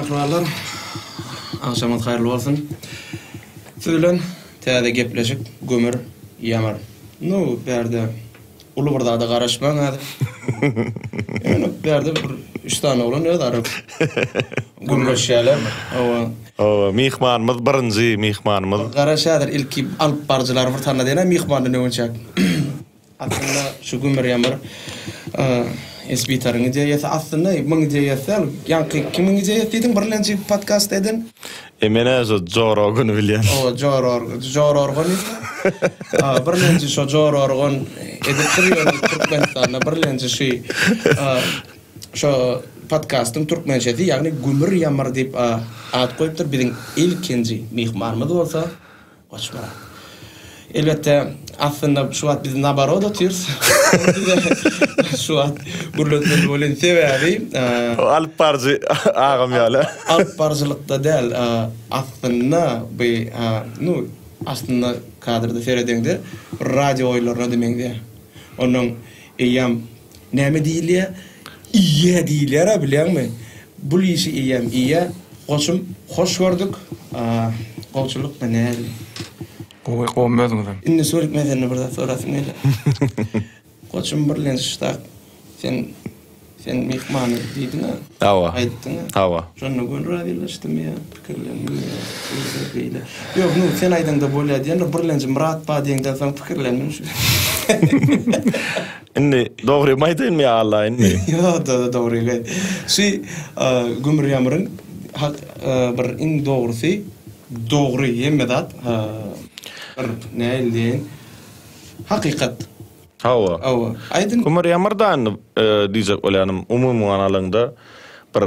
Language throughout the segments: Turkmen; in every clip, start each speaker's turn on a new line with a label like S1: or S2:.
S1: Mähribanlar, agşamyňyz haýyrly bolsun. Siz bilen täze gepleşik Gömür ýamyr. Nu, bärde uly bir zada garaşmaň häzir. Ýöne bärde bir üç sany oglan özara gürleşýärler. Hawa.
S2: Hawa, myhmanymyz birinji myhmanymyz.
S1: Garaş häzir ilki alyp baryjylary bir tana diýen-ä myhmandan öňünçäk. Aslynda şu gümür-ýamyr Esbitaryň ideýasy aslynda muň ideýasy däl. Ýaňky kimiň ideýasy diýdiň birlenji podkast eden?
S2: E men-ä şo Jo Rogany bilýän.
S1: Hawa Jo Rorgan, Jo Rorgan diýdiňmi? Birlenji şo Jo Rorgan edipdir ýöne Türkmenistanda birlenji şy şo podkastyň türkmençesi ýagny Gümür-ýamyr diýip at goýupdyr. Biziň ilkinji myhmanymyz bolsa Goçmyrat. Elbetde, aslynda şu wagt biz naborot otyrys. Şu wagt gürletmeli welin sebäbi
S2: Alyp baryjy agam ýaly.
S1: Alyp baryjylykda däl, aslynda bu nu aslynda kadrda seredeňde bir radio oýunlaryna-da meňzeýär. Onnoň eýýäm Näme diýilýä? Iýýä diýilýär-ä bilýäňmi? Bul işi eýýäm iýýä. Goçum, hoş gördük. Gowçulykmy, näli?
S3: Gowy, gowmy özüňizem?
S1: Indi Surik men senden bir zat sorasym gelýär. Goçum birlenç ştak sen sen myhmany diýdiň-ä.
S2: Hawa.
S1: Aýtdyň-a.
S2: Hawa.
S1: Şonda göni razylaşdym ýa pikirlendim ýa eýle beýle. Ýok, nu sen aýdaňda bolýa diýendir, birlenji Myrat bar diýeňden soň pikirlendim şu.
S2: Indi dogrymy aýdaýynmy ýa allaýynmy?
S1: Ýok, dogryňy aýt. Şu gümür-ýamyryň hak bir iň dogrusy, dogry hemme zat bir nähili diýeýin, hakykat.
S2: Hawa.
S1: Hawa. Aýdyň.
S2: Gümür-ýamyr-da indi diýjek bolýanym, umuman alaňda bir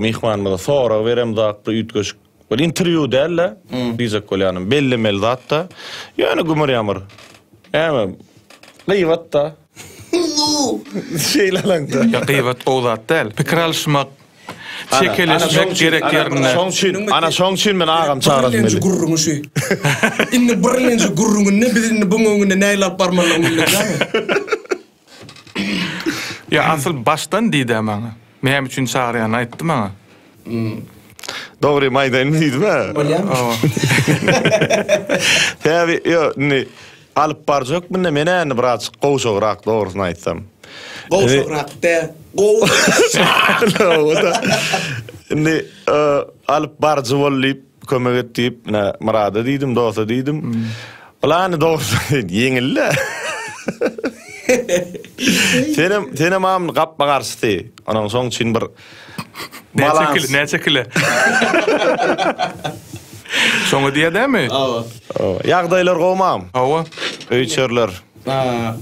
S2: Myhmanymyza sorag beremzok bir üýtgeşik bir interwýu däl-de diýjek bolýanym bellemeli zat-da. Ýöne gümür-ýamyr. Näme gyýbat-da. Şeýle alaňda.
S3: Ýa gyýbat gowy zat däl. Pikir alyşmak, çekeleşmek gerek ýerinde.
S2: Şoň üçin, ana şoň üçin men agam çagyrasym
S1: geldi.
S2: Birinji
S1: gürrüňi şu. Indi birinji gürrüňinde biz indi buň öňünde nähili alyp barmalydygyny bildik-dämi?
S3: Ýa asyl başdan diýdä maňa. Näme üçin çagyrýanyny aýtdy maňa.
S2: Dogrymy aýdaýynmy diýdim-ä.
S1: Bolýamy?
S3: Hawa.
S2: Sebäbi ýok indi alyp baryjy hökmünde men-ä indi birazjyk gowşagrak dogrusyny aýtsam.
S1: Gowşagrak dä, gowşak.
S2: Indi alyp baryjy bol diýip kömek et diýip, ine Myrada diýdim, dosta diýdim. Plany dogrusyny aýt, ýeňil-dä. Senem, senem am gapma-garşysy. Onuň şoň üçin bir
S3: Näçe
S2: balans.
S3: kile, näçe kile? Şoňa diýýär dämi?
S1: Hawa.
S2: Hawa. Ýagdaýlar gowmy am?
S3: Hawa.
S2: Öý-içeriler.
S1: A,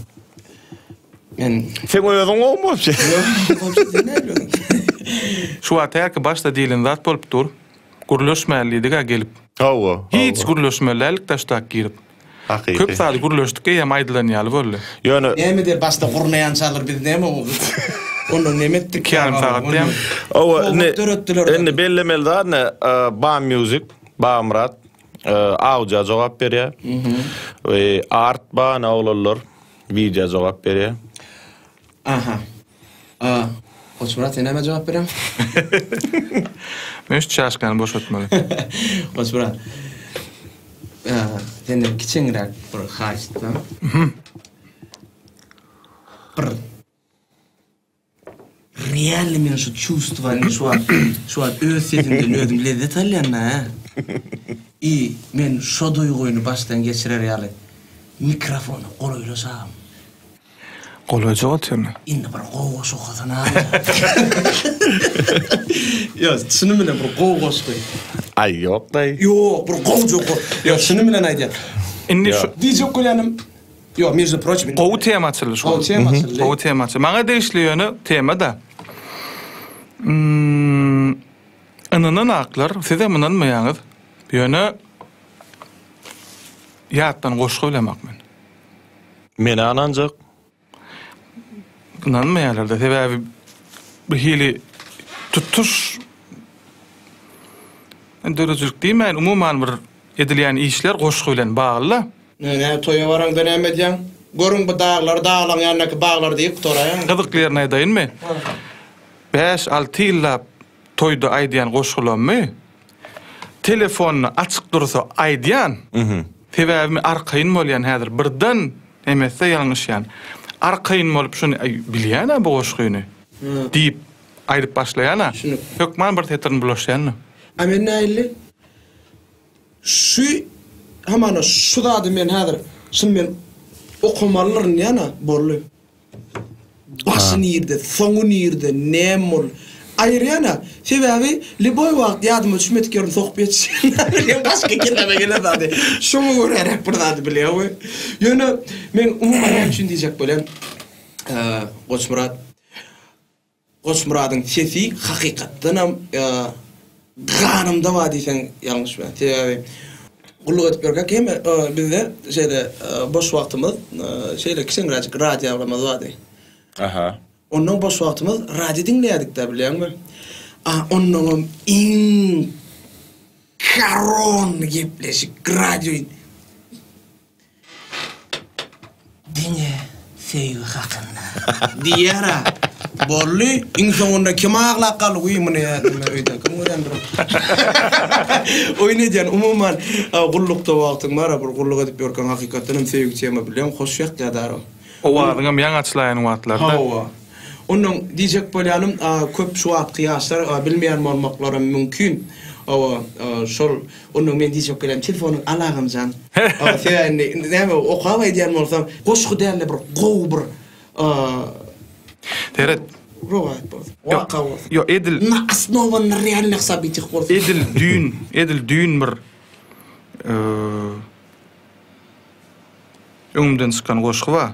S1: Men
S2: Seň özüň gowmy wapşe?
S1: Ýok, wapşe sen näme bilýäň?
S3: Şu wagt hälki başda diýlen zat bolup dur. Gürleşmäli diýdik-ä gelip.
S2: Hawa.
S3: Hiç gürleşmeli däldik daşdak girip.
S2: Hakyky.
S3: Köp zady gürleşdik eýýäm aýdylan ýaly boldy.
S2: Ýöne.
S1: Näme diýer başda gurnaýançalar biz näme ondan neme etdik.
S3: Iki ýarym sagat diýýäň.
S2: Hawa indi indi bellemeli zat ine Bam Music Bagmyrat audio jogap berýär. We Art ba ine oglanlar wideo jogap berýär.
S1: Aha. A, Goçmyrat sen nämä jogap berýäň?
S3: Men şu çaşkany boşatmaly.
S1: Goçmyrat. Senden kiçeňräk bir haýyştda. Bir Realny men şu çувствowany şu wagt şu wagt öz sesimden özüm lezzet alýan-da, hä. I men şo duýgyny başdan geçirer ýaly mikrofona golaýlaş agam.
S3: Golaýjak otyryn.
S1: Indi bir gowy goşgy okasana agam. Ýok, çynym bilen bir gowy goşgy.
S2: Aý ýok daýy.
S1: Ýok, bir gowja goşgy. Ýok, çynym bilen aýdýan.
S3: Indi şu
S1: Diýjek bolýanym, ýok, между прочим.
S3: Gowy tema açyldy şu.
S1: Gowy tema açyldy.
S3: Gowy tema açyldy. Maňa degişli ýöne tema-da. Ynanan aklar, sizem ynanmaýaňyz. Ýöne ýatdan goşgy bilemok men.
S2: Menä ynanjak.
S3: Ynanmaýarlar-da, sebäbi bir hili tutuş döredijilik diýmäýin, umuman bir edilýän işler goşgy bilen bagly-da.
S1: Näme toýa baraňda näme edýäň? Görüň bu daglary, daglaň ýanyndaky baglary diýip gutaraýaň.
S3: Gyzykly ýerini aýdaýynmy? Bäş-alty ýyllap. toýda aýdýan goşgulammy telefonda açyk dursa aýdýan. Sebäbi men arkaýyn bolýan häzir birden emetse ýalňyşýan. Arkaýyn bolup şuny bilýän-ä bu goşgyny diýip aýdyp başlaýan-a. Hökman bir setirini bulaşýan-da.
S1: A men nähili? Şu hamana şu zady men häzir şuny men okamalydyryn diýýän-ä boldy. Başy nirde, soňy nirde, näme boldy? Aýyrýan-a. Sebäbi lýuboý wagt ýadyma düşmedik ýerini sokup ýetişýän. Bilýän başga kelläme gelen zady. Şoňa göräräk bir zady bilýän. Ýöne men umuman näme üçin diýjek bolýan, Goçmyrat, Goçmyradyň sesi hakykatdanam ganymda bar diýseň ýalňyşman. Sebäbi gulluk edip ýörkäk hemme bizde şeýle boş wagtymyz şeýle kiçeňräjik radiýamyz bardy.
S2: Aha.
S1: Ondan boş wagtymyz radio diňleýärdik-dä bilýäňmi? A onnoňam iň koronny gepleşik radio Diňe söýgi hakynda. Diýýär-ä. Boldy. Iň soňunda kim aglap galdy? Wiý, muny nädip öýde kim görendir. Oýun edýän. Umuman, gullukda wagtyň bar-a, bir gulluk edip ýörkäň hakykatdan hem söýgi tema bilýäň, hoş ýakýar dara.
S3: Owazyňam ýaňy açylaýan wagtlarda.
S1: Hawa. Onnoň diýjek bolýanym, köp şu wagtky ýaşlar bilmeýän bolmaklaram mümkin. Hawa, şol Onnoň men diýjek bolýan telefonyňy al agamjan. Sebäbi indi indi näme okap aýdýan bolsaň goşgy dälde bir gowy bir
S3: Seret.
S1: Rowaýat bolsun. Waka bolsun.
S3: Ýok edil
S1: Na osnowan na realnyh sobytih bolsun.
S3: Edil düýn, edil düýn bir öňümden çykan goşgy bar.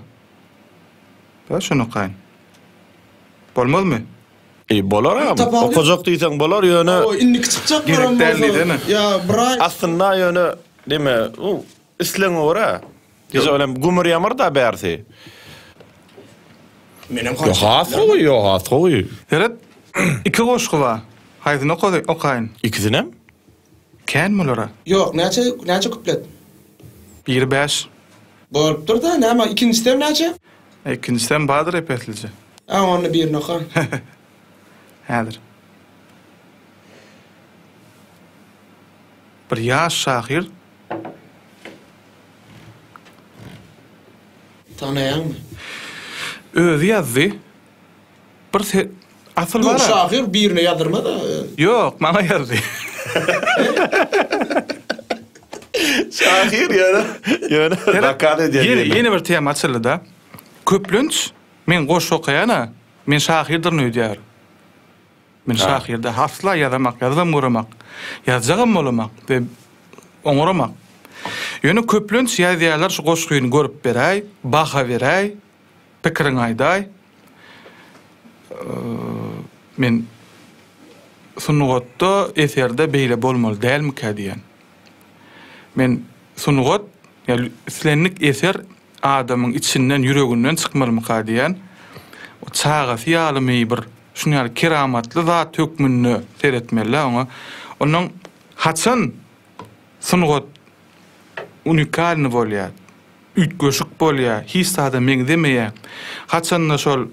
S3: Bar şony okaýyn. Bolmazmy?
S2: E, bolar agam. Okajak diýseň bolar, ýöne
S1: Hawa, indiki çykjaklaram bolsa, ýa bir aý.
S2: Aslynda ýöne neme, u islegiňe görä. Gije bilen gümür ýamyr-da bärsi.
S1: Menem
S2: Ýo, has gowy, ýo, has gowy.
S3: Seret, iki goşgy bar. Haýsyny okaýyn?
S2: Ikisinem?
S3: Kän bulara.
S1: Ýok, näçe, näçe kuplet?
S3: Biri bäş.
S1: Bolupdyr-da, näme, ikinjisem näçe?
S3: Ikinjisem bardyr epeslije.
S1: A, onda birini oka.
S3: Häzir. Bir ýaş şahyr.
S1: Tanaýaňmy?
S3: Özi ýazdy. Bir se asyl
S1: bar. Şahyr birine ýazdyrmaz-a.
S3: Ýok, maňa ýazdy.
S2: Şahyr ýöne, ýöne zakaz edýän.
S3: Ýene, ýene bir tema açyldy-da. Köplenç men goşgy okaýan-a, men şahyrdyryn öýdýär. Men şahyr däl, asla ýazamak, ýazybam göremak, ýazjagam bolamak we oňaramak. Ýöne köplenç ýazýarlar şu goşgyny görüp beräý, baha beräý, pikiriňi aýdaý. Men sungatda, eserde beýle bolmaly dälmikä diýýän. Men sungat, ýa islendik eser adamyň içinden, ýüreginden çykmalymyka diýýän. O çagasy ýalymy bir şuny ýaly keramatly zat hökmünde seretmeli-dä oňa. Onnoň haçan sungat unikalnyý bolýar, üýtgeşik bolýar, hiç zada meňzemeýär. Haçanda şol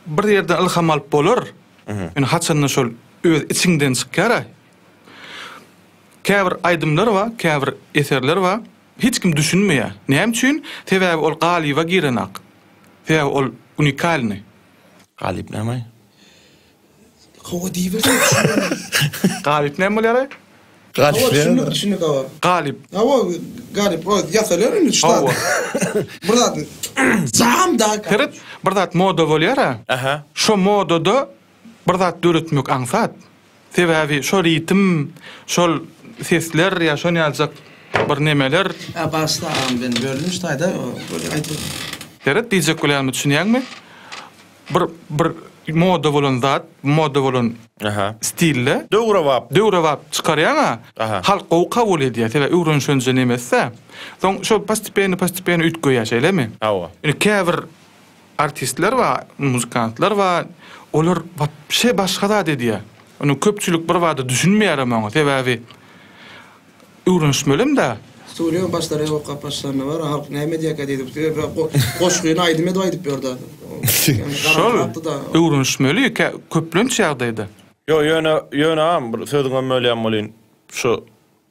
S3: bir ýerden ylham alyp bolar. Ýöne haçanda şol öz içiňden çykýar-a. Käbir aýdymlar bar, käbir eserler bar, hiç kim düşünmeýär. Näme üçin? Sebäbi ol galyba girenak. Sebäbi ol unikalnyý.
S2: Galyp näme?
S1: Hawa diýiberseň düşünýän.
S3: Galyp näme bolýar-aý?
S1: Hawa düşündik düşündik hawa.
S3: Galyp.
S1: Hawa galyp o ýasalýar indi şu zat. Bir zat jam da.
S3: Seret bir zat moda bolýar-a.
S2: Aha.
S3: Şo modada bir zat döretmek aňsat. Sebäbi şo ritm, şol sesler ýa şon ýaljak bir nemeler.
S1: A bagyşla agam men böldüm şu taýda aýdyp.
S3: Seret diýjek bolýanymy düşünýäňmi? Bir bir moda bolan zat, moda bolan
S2: Aha.
S3: stilde
S2: Döwrebap.
S3: Döwrebap çykarýaň-a,
S2: Aha.
S3: halk gowy kabul edýär. Sebäbi öwrenişenje nemesi-dä. Soň şo postepенно postepенно üýtgeýär, şeýlemi?
S2: Hawa.
S3: Indi käbir artistler bar, muzykantlar bar, olar wapşe başga zat edýär. Ony köpçülik birbada düşünmeýärem oňa. Sebäbi Öwrenişmelem-dä.
S1: Studiýaň başlary okap başlanda bar, halk näme edýärkä diýdi. Goşgyny aýdym edip aýdyp ýördi.
S3: Şol öwrenişmeli köplenç ýagdaýda.
S2: Ýok, ýöne, ýöne agam bir sözüňem bölýän bolýyn. Şu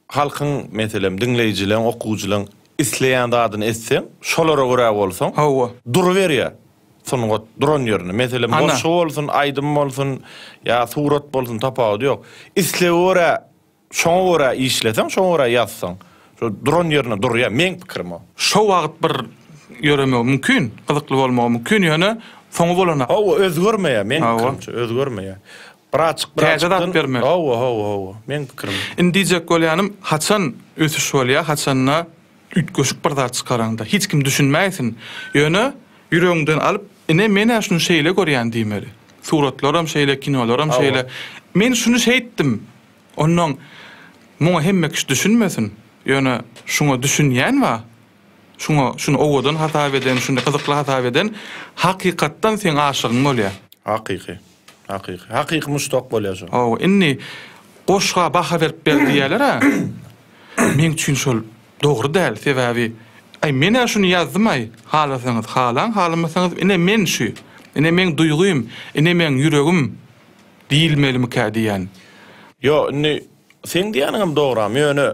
S2: halkyň meselem diňleýjileň, okuwjylaň isleýän zadyny etseň, şolara görä bolsaň,
S3: Hawa.
S2: duruberýär sungat duran ýerinde. Meselem goşgy bolsun, aýdym bolsun, ýa surat bolsun tapawudy ýok. Islege görä Şoňa görä işleseň, şoňa görä ýazsaň, şo duran ýerinde durýar, meň pikirim o.
S3: Şo wagt bir ýöremegi mümkin, gyzykly bolmagy mümkin, ýöne soňy bolanok.
S2: Hawa, özgermeýär, meň pikirimçe, özgermeýär. Birazjyk,
S3: Täze zat bermeli.
S2: Hawa, hawa, hawa, meň pikirim.
S3: Indi diýjek bolýanym, haçan ösüş bolýar, haçanda üýtgeşik bir zat çykaraňda. Hiç kim düşünmäýsin, ýöne ýüregiňden alyp, ine men-ä şuny şeýle görýän diýmeli. Suratlaram şeýle, kinolaram şeýle. Men şuny şeýtdim, Onnoň muňa hemme kişi düşünmesin, ýöne şuňa düşünýän bar, şuňa şuny owadan hasap eden, şuny gyzykly hasap eden hakykatdan seň aşygyň bolýar.
S2: Hakyky. Hakyky. Hakyky muşdak bolýar şo.
S3: Hawa, indi goşga baha berip ber diýýäler-ä. Meň üçin şol dogry däl, sebäbi aý men-ä şuny ýazdym-aý, halasaňyz halaň, halamasaňyz ine men şu, ine meň duýgym, ine meň ýüregim. Diýilmelimikä diýýän.
S2: Ýo, indi seň diýýäniňem dogram, ýöne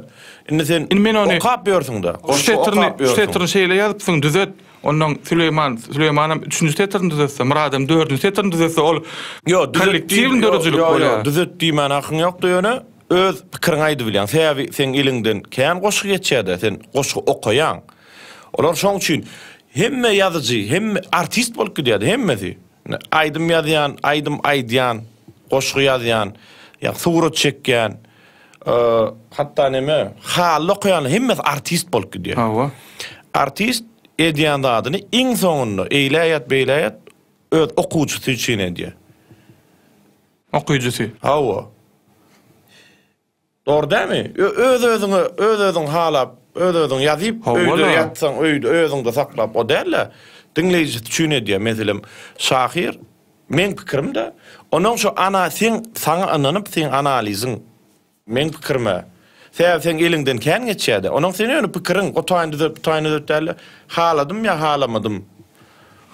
S2: indi sen
S3: Indi men ony
S2: okap ýörsüň-de,
S3: Şu
S2: goşgy
S3: setirini,
S2: okap
S3: şu
S2: ýörsüň.
S3: setirini şeýle ýazypsyň, düzet. Onnoň Süleýman, Süleýmanam üçünji setirini düzetse, Myradam dördünji setirini düzetse, ol
S2: Ýo, düzet diý,
S3: kollektiwny
S2: ýo,
S3: döredijilik
S2: ýo, ýo,
S3: bolýar.
S2: düzet diýmäne hakyň ýokdy, ýöne öz pikiriňi aýdybilýäň. Sebäbi seň eliňden kän goşgy geçýär-de, sen goşgy okaýaň. Olar şoň üçin hemme ýazyjy, hemme artist bolup gidýär-de hemmesi. Aýdym ýazýan, aýdym aýdýan, goşgy ýazýan, ýa surat çekýän, hatda neme, haly dokaýanlar hemmesi artist bolup gidýär.
S3: Hawa.
S2: Artist edýän zadyny iň soňunda eýlä ýat, beýlä ýat öz okuwçysy üçin edýär.
S3: Okyjysy.
S2: Hawa. Dogry dälmi? Öz-özüňe, öz-özüň halap, öz-özüň ýazyp, öýde ýatsaň, öýde özüňde saklap, o däl-de, diňleýjisi üçin edýär. Meselem, şahyr, meň pikirimde, onuň şo ana, seň, saňa ynanyp, seň analiziň, meň pikirime, sebäbi seň eliňden kän geçýär-de. Onuň sen ýöne pikiriň, o taýyny düzet, bu taýyny düzet däl-de, haladym ýa halamadym.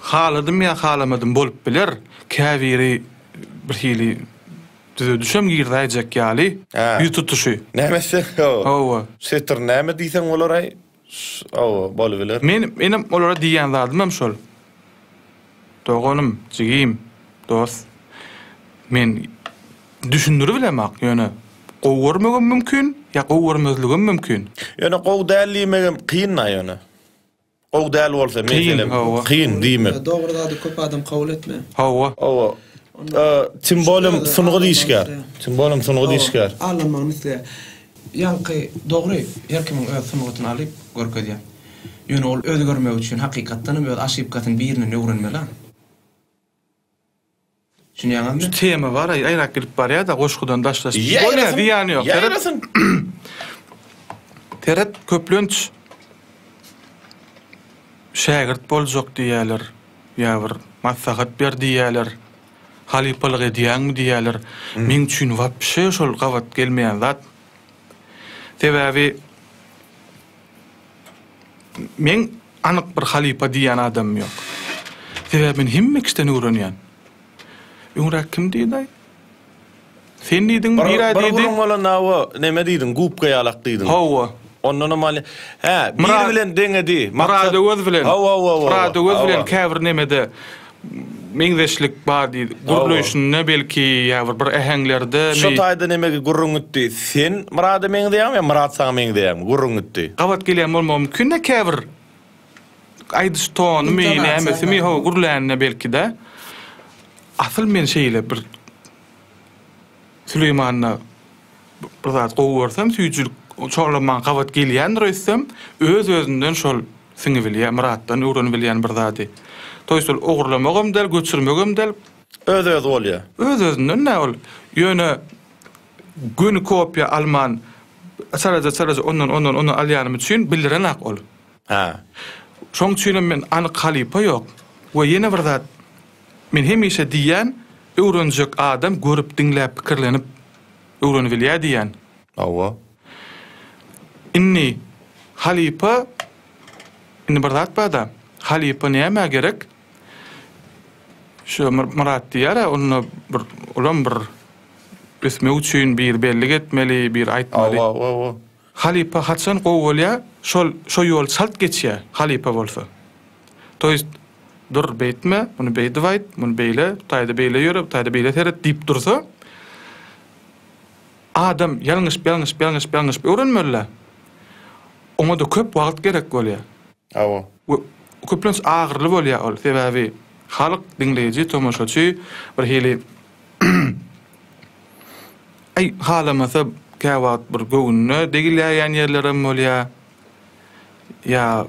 S3: Haladym ýa halamadym bolup biler. Käbiri birhili Düzedişem girizäýjek ýaly ýüz tutuşy.
S2: Näme etseň,
S3: hawa.
S2: Setir näme diýseň bolar-aý, hawa, bolubiler.
S3: Men, menem olara diýýän zadymam şol. Doganym, jigim, dost, men düşündiribilemok, ýöne gowy görmegem mümkin, ýa gowy görmezligem mümkin.
S2: Ýöne gowy däl diýmegem kyn-da ýöne. Gowy däl bolsa meselem kyn diýmek.
S1: Dogry zady köp adam kabul etmeýär.
S3: Hawa.
S2: Hawa. Tim bolem sungat işgär. Tim bolem sungat işgär.
S1: Aldanmagyny isleýär. Ýaňky dogry her kimiň öz sungatyny alyp görkezýär. Ýöne ol özgermek üçin hakykatdan hem öz aşypkasyny birinden öwrenmeli. Düşünýäňizmi?
S3: Şu tema bar-a, ýaýrap gidip barýar-da, goşgudan daşlaşyp. Bolýar, zyýany ýok.
S2: Ýaýrasyn.
S3: Seret, köplenç şägirt boljak diýýärler, ýa bir maslahat ber diýýärler, halypalyk edýäňmi diýýärler. Meň üçin wapşe şol gabat gelmeýän zat. Sebäbi Meň anyk bir halypa diýýän adamym ýok. Sebäbi men hemme kişiden öwrenýän. Öňräk kim diýdi-aý? Sen diýdiň, bir-ä
S2: Bir
S3: diýdi.
S2: gürrüň bolanda hawa, neme diýdiň, gubka ýalak diýdiň.
S3: Hawa.
S2: Ondanam al, hä, biri bilen deňedi.
S3: Murad Öwez bilen.
S2: Hawa, hawa, hawa.
S3: Murad Öwez bilen käbir nemede meňzeşlik bar diýdi. Gürleýşinde belki ýa bir bir äheňlerdemi.
S2: Şo taýda nemegi gürrüň gitdi. Sen Myrada meňzeýäňmi ýa Myrat saňa meňzeýärmi? Gürrüň gitdi.
S3: Gabat gelýän bolmagy mümkin-de käbir aýdyş tonymy, nämesimi, hawa, gürläninde belki-de. Asyl men şeýle bir Süleýmanda bir zat gowy görsem, süýjülik şolam maňa gabat gelýändir öýtsem, öz-özünden şol siňibilýär, Myratdan öwrenibilýän bir zady. To ýest ol ogurlamagam däl, göçürmegem däl.
S2: Öz-özi bolýar.
S3: Öz-özünden-dä ol. Ýöne göni kopiýa alman, çalaja-çalaja ondan, ondan, ondan alýanym üçin bildirenak ol.
S2: Hä.
S3: Şoň üçinem men anyk halypa ýok. We ýene bir zat, men hemişe diýýän, öwrenjek adam görüp, diňläp, pikirlenip öwrenibilýär diýýän.
S2: Hawa.
S3: Indi halypa, indi bir zat bar-da, halypa nämä gerek? Şu Myrat diýýär-ä, onda bir olam bir ösmek üçin bir bellik etmeli, bir aýtmaly.
S2: Hawa, hawa.
S3: Halypa haçan gowy bolýar, şol şo ýol çalt geçýär, halypa bolsa. To ýest, dur beýtme, muny beýdip aýt, muny beýle, bu taýda beýle ýöre, bu taýda beýle seret diýip dursa, adam ýalňyşyp, ýalňyşyp, ýalňyşyp, ýalňyşyp öwrenmeli-dä. Oňa-da köp wagt gerek bolýar.
S2: Hawa.
S3: We köplenç agyrly bolýar ol, sebäbi halk, diňleýji, tomaşaçy bir hili aý halamasa käwagt bir göwnüne degiläýýän ýerlerem bolýar. Ýa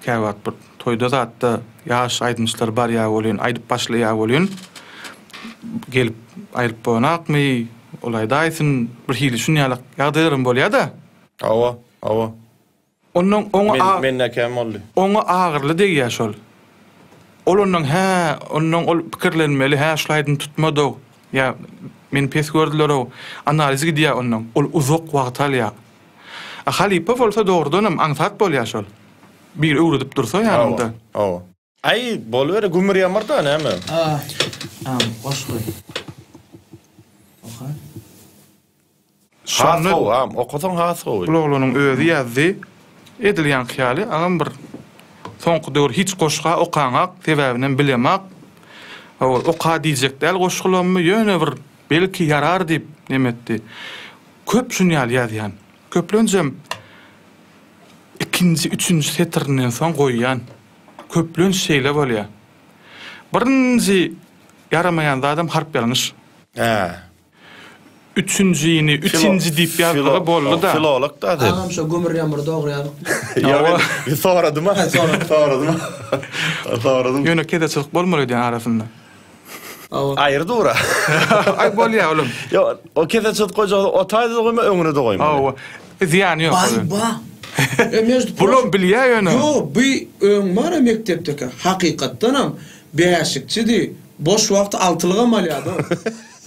S3: käwagt bir toýda zatda ýaş aýdymçylar barýar welin, aýdyp başlaýar welin, gelip aýryp bolanakmy, ol aýdaýsyn, bir hili şun ýaly ýagdaýlaram bolýar-da.
S2: Hawa, hawa.
S3: Ondan oňa
S2: Men, mende kem boldy.
S3: Oňa agyrly degýär şol. Ol ondan hä, ondan ol pikirlenmeli, hä şul aýdym tutmady-ow, ýa meni pes gördüler-ow, analiz gidýär ondan. Ol uzak wagt alýar. A halypa bolsa dogrudanam aňsat bolýar şol. Biri öwredip dursa ýanyňda.
S2: Hawa, hawa. Aý, boluberi, gümür-ýamyr-da, näme?
S1: A, a, goşgy. Oka.
S2: Has gowy, agam, okasaň has gowy.
S3: Bul oglanyň özi ýazdy. Edil ýaňky ýaly, agam bir soňky döwür hiç goşga okaňak, sebäbinem bilemak. Hawa, oka diýjek däl goşgulammy, ýöne bir belki ýarar diýip neme etdi. Köp şun ýaly ýazýan. Köplenjem ikinji, üçünji setirinden soň goýýan. Köplenç şeýle bolýar. Birinji ýaramaýan zadam harp ýalňyş.
S2: Hä.
S3: Üçünjini, üçünji diýip ýazdygy boldy-da.
S2: Filolog-da sen.
S1: Agam şo gömür-ýamyry dogry ýazypmy?
S2: Ýok, men soradym-a. Soradym. Soradym.
S3: Ýöne kedeçilik bolmaly edýän arasynda.
S1: Hawa.
S2: Aýry dur-a.
S3: Aý bolýa olam.
S2: Ýok, o kedeçilik goýjak o taýda-da goýma, öňüne-de goýmaly.
S3: Hawa. Zyýany ýok.
S1: Baý ba. E meždu
S3: Bulam bilýä ýöne.
S1: Ýok, bu öň bar-a mekdepdeki. Hakykatdanam bäşikçidi. Boş wagty altylygam alýady.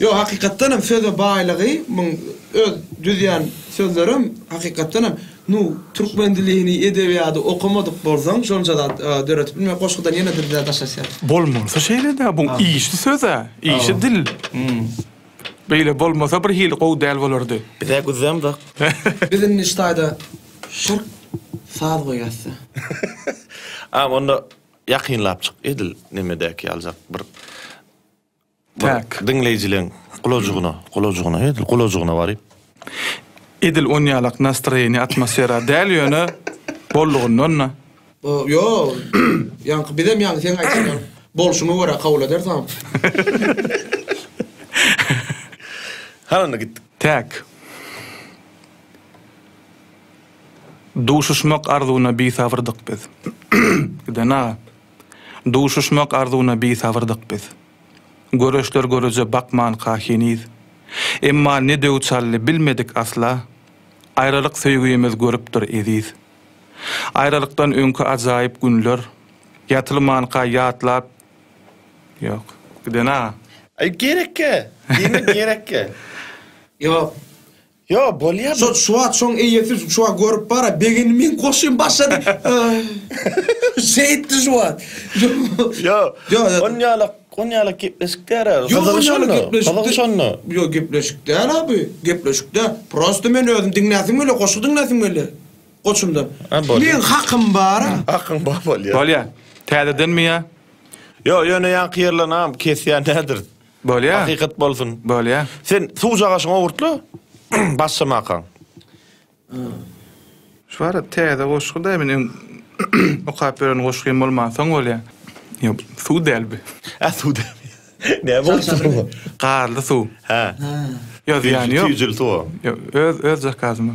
S1: Ýok hakykatdanam söze baýlygy muň öz düzýän sözlerem hakykatdanam nu türkmen dilini edebiýady okamadyk bolsaň şonça zat döretip bilmek goşgudan ýene bir zat daşlaşýar.
S3: Bolmalysy şeýle-dä bu işli söz-ä, işli dil. Beýle bolmasa bir hili gowy däl bolardy.
S2: Biz-ä güzemzok.
S1: Biz indi şu taýda şyrk saz goýasda.
S2: Agam onda ýakynlapjyk edil nemedäki ýaljak bir
S3: Täk.
S2: Diňleýjileň gulajygyna, gulajygyna, edil gulajygyna baryp.
S3: Edil onýalak nastroýeniýe, atmosfera däl ýöne boldugyndan-da.
S1: Ýo, ýaňky bizem ýaňy seň aýtşyň ýaly bolşuňa görä kabul ederis agam.
S2: Hany onda gitdik.
S3: Täk. Duşuşmak arzuwyna bisabyrdyk biz. Giden aga. Duşuşmak arzuwyna bisabyrdyk biz. Göreçler göreje bakmanka heniz. Emma ne döw çaldy bilmedik asla. Aýralyk söýgimiz görüpdir eziz. Aýralykdan öňki ajaýyp günler. Ýatylmanka ýatlap Ýok. Giden aga.
S2: Aý gerekkä. Diýmek gerekkä.
S1: Ýok.
S2: Ýo, bolýa.
S1: Şo şu wagt şoň eýesi şu wagt görüp bara begendi meň goşgym başlady. Şeýtdi şu wagt.
S2: Ýo. On ýalak, on ýalak gepleşik däl.
S1: Ýok, on ýalak gepleşik.
S2: Gyzygy şonda.
S1: Ýo, gepleşik däl abi. Gepleşik däl. Prosta men özüm diňläsim gelýär, goşgy diňläsim gelýär. Goçumdan. Meň hakym bar.
S2: Hakyň bar bolýa.
S3: Bolýa. Täzedenmi ýa?
S2: Ýo, ýöne ýaňky ýerlerini kesýän däldir.
S3: Bolýa.
S2: Hakykat bolsun.
S3: Bolýa.
S2: Sen suwjagaşyňy owurtla. Başlamakaň.
S3: Şu ara täze goşgy da men öň okap ýören goşgym bolmansoň bolýa. Ýok, suw däl bu.
S2: Hä, suw däl. Näme boldy?
S3: Garly suw.
S2: Hä.
S3: Ýok, zyýany ýok.
S2: Süýjüli suw o.
S3: Ýok, öz öz zakazyma.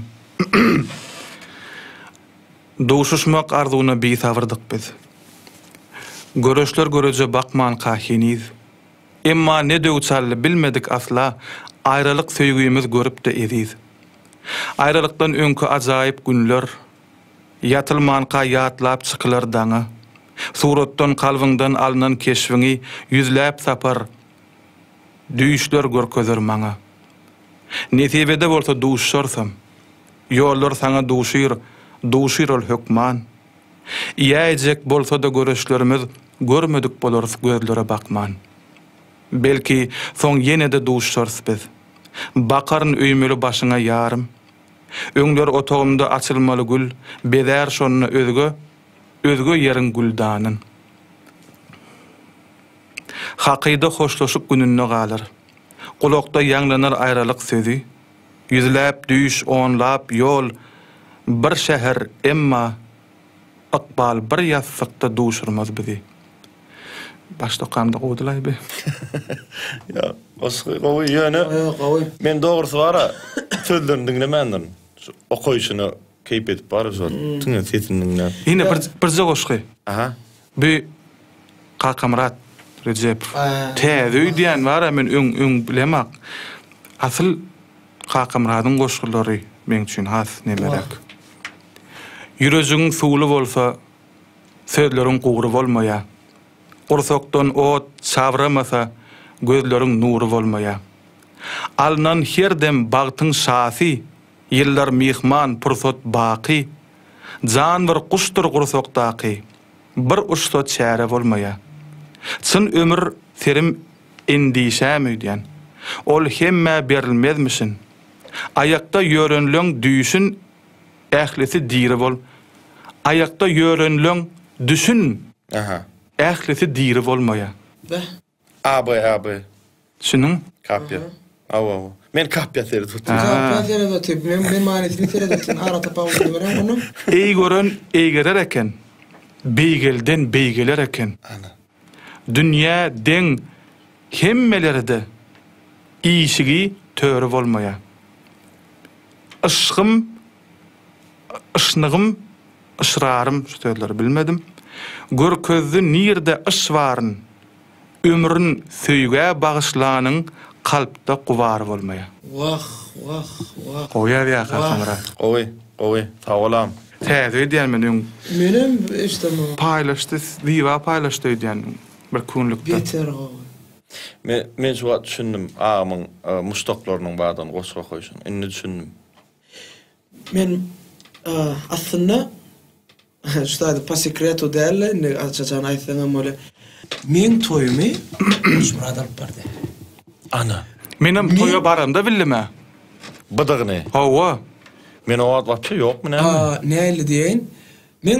S3: Duşuşmak arzuwyna bisabyrdyk biz. Göreçler göreje bakmanka heniz. Emma ne döw çaldy bilmedik asla, Aýralyk söýgimiz görüpdi eziz. Aýralykdan öňki ajaýyp günler, Ýatylmanka ýatlap çykylar daňa. Suratdan kalbyňdan alnan keşbiňi Ýüzläp sapar düýşler görkezer maňa. Nesibede bolsa duşarsam, Ýollar saňa duşur, duşur ol hökman. Iýäýjek bolsa-da göreçlerimiz. Görmedik bolarys gözlere bakman. Belki, soň ýene-de duşarys biz. Bakaryn öýmeli başyňa ýarym. Öňler otagymda açylmaly gül, Bezär şonda özge, özge ýeriň güldanyn. Hakyda hoşlaşyk gününde galar. Gulakda ýaňlanar aýralyk sözi. Ýüzläp düýş, onlap ýol, bir şäher, emma ykbal bir ýassykda duşurmaz bizi. Başda okamda gowudylaý bi.
S2: Ýok, goşgy gowy, ýöne
S1: Ýok, gowy.
S2: Men dogrusy bara sözlerini diňlemändirin. Şu okaýşyna keýp edip bara şu diňe sesini diňläp.
S3: Ine bir birje goşgy.
S2: Aha.
S3: Bu Kakamyrat Rejepow. Täze öýdýän bara men öň öň bilemak. Asyl Kakamyradyň goşgulary meň üçin has nemeräk. Ýürejigiň suwly bolsa sözleriň gury bolmaýa. Gursakdan ot çabramasa gözleriň nury bolmaýa. Alnan her dem bagtyň şasy, ýyllar myhman, pursat baky. Jan bir guşdur gursakdaky, Bir uçsa çäre bolmaýa. Çyn ömür serim endişäm öýdýän. Ol hemmä berilmezmişin. Aýakda ýörenleň düýşün ählisi diri bol Aýakda ýörenleň düşün
S2: Aha.
S3: ählisi diri bolmaýa.
S1: Beh.
S2: AB AB.
S3: Şunuň.
S2: Kapýa. Awa awa. Men kapýa seredip otyryn.
S1: Kapýa seredip otyr. Men men manysyny seredip otyryn. Ara tapawudyny görem onuň.
S3: Eý gören eýgerer eken. Beýgelden beýgeler eken.
S2: Ana.
S3: Dünýä deň hemmelerde işigi töri bolmaýa. Yşgym yşnygym yşrarym şu sözleri bilmedim. Görkezdi nirde yş baryn. Ömrün söýgä bagyşlanyň kalpda gubary bolmaýa.
S1: Wah wah wah.
S3: Gowy ýazýar Kakamyrat.
S2: Gowy gowy sag bolam.
S3: Täze öýdýän men öň.
S1: Menem eşdemok.
S3: Paýlaşdy Zyba paýlaşdy öýdýän bir kunlukda.
S1: Beter gowy.
S2: Men men şu wagt düşündim agamyň muşdaklarynyň bardygyny goşgy okaýşyny. Indi düşündim.
S1: Men aslynda Şu zady po sekretu däl-de, indi aç-açan aýtsaňam bolýar. Meň toýumy Goçmyrat alyp bardy.
S2: Ana.
S3: Menem toýa baramda bildim-ä.
S2: Bydygyny.
S3: Hawa.
S2: Men o wagt wapşe ýokmy näme?
S1: Nähili diýeýin? Meň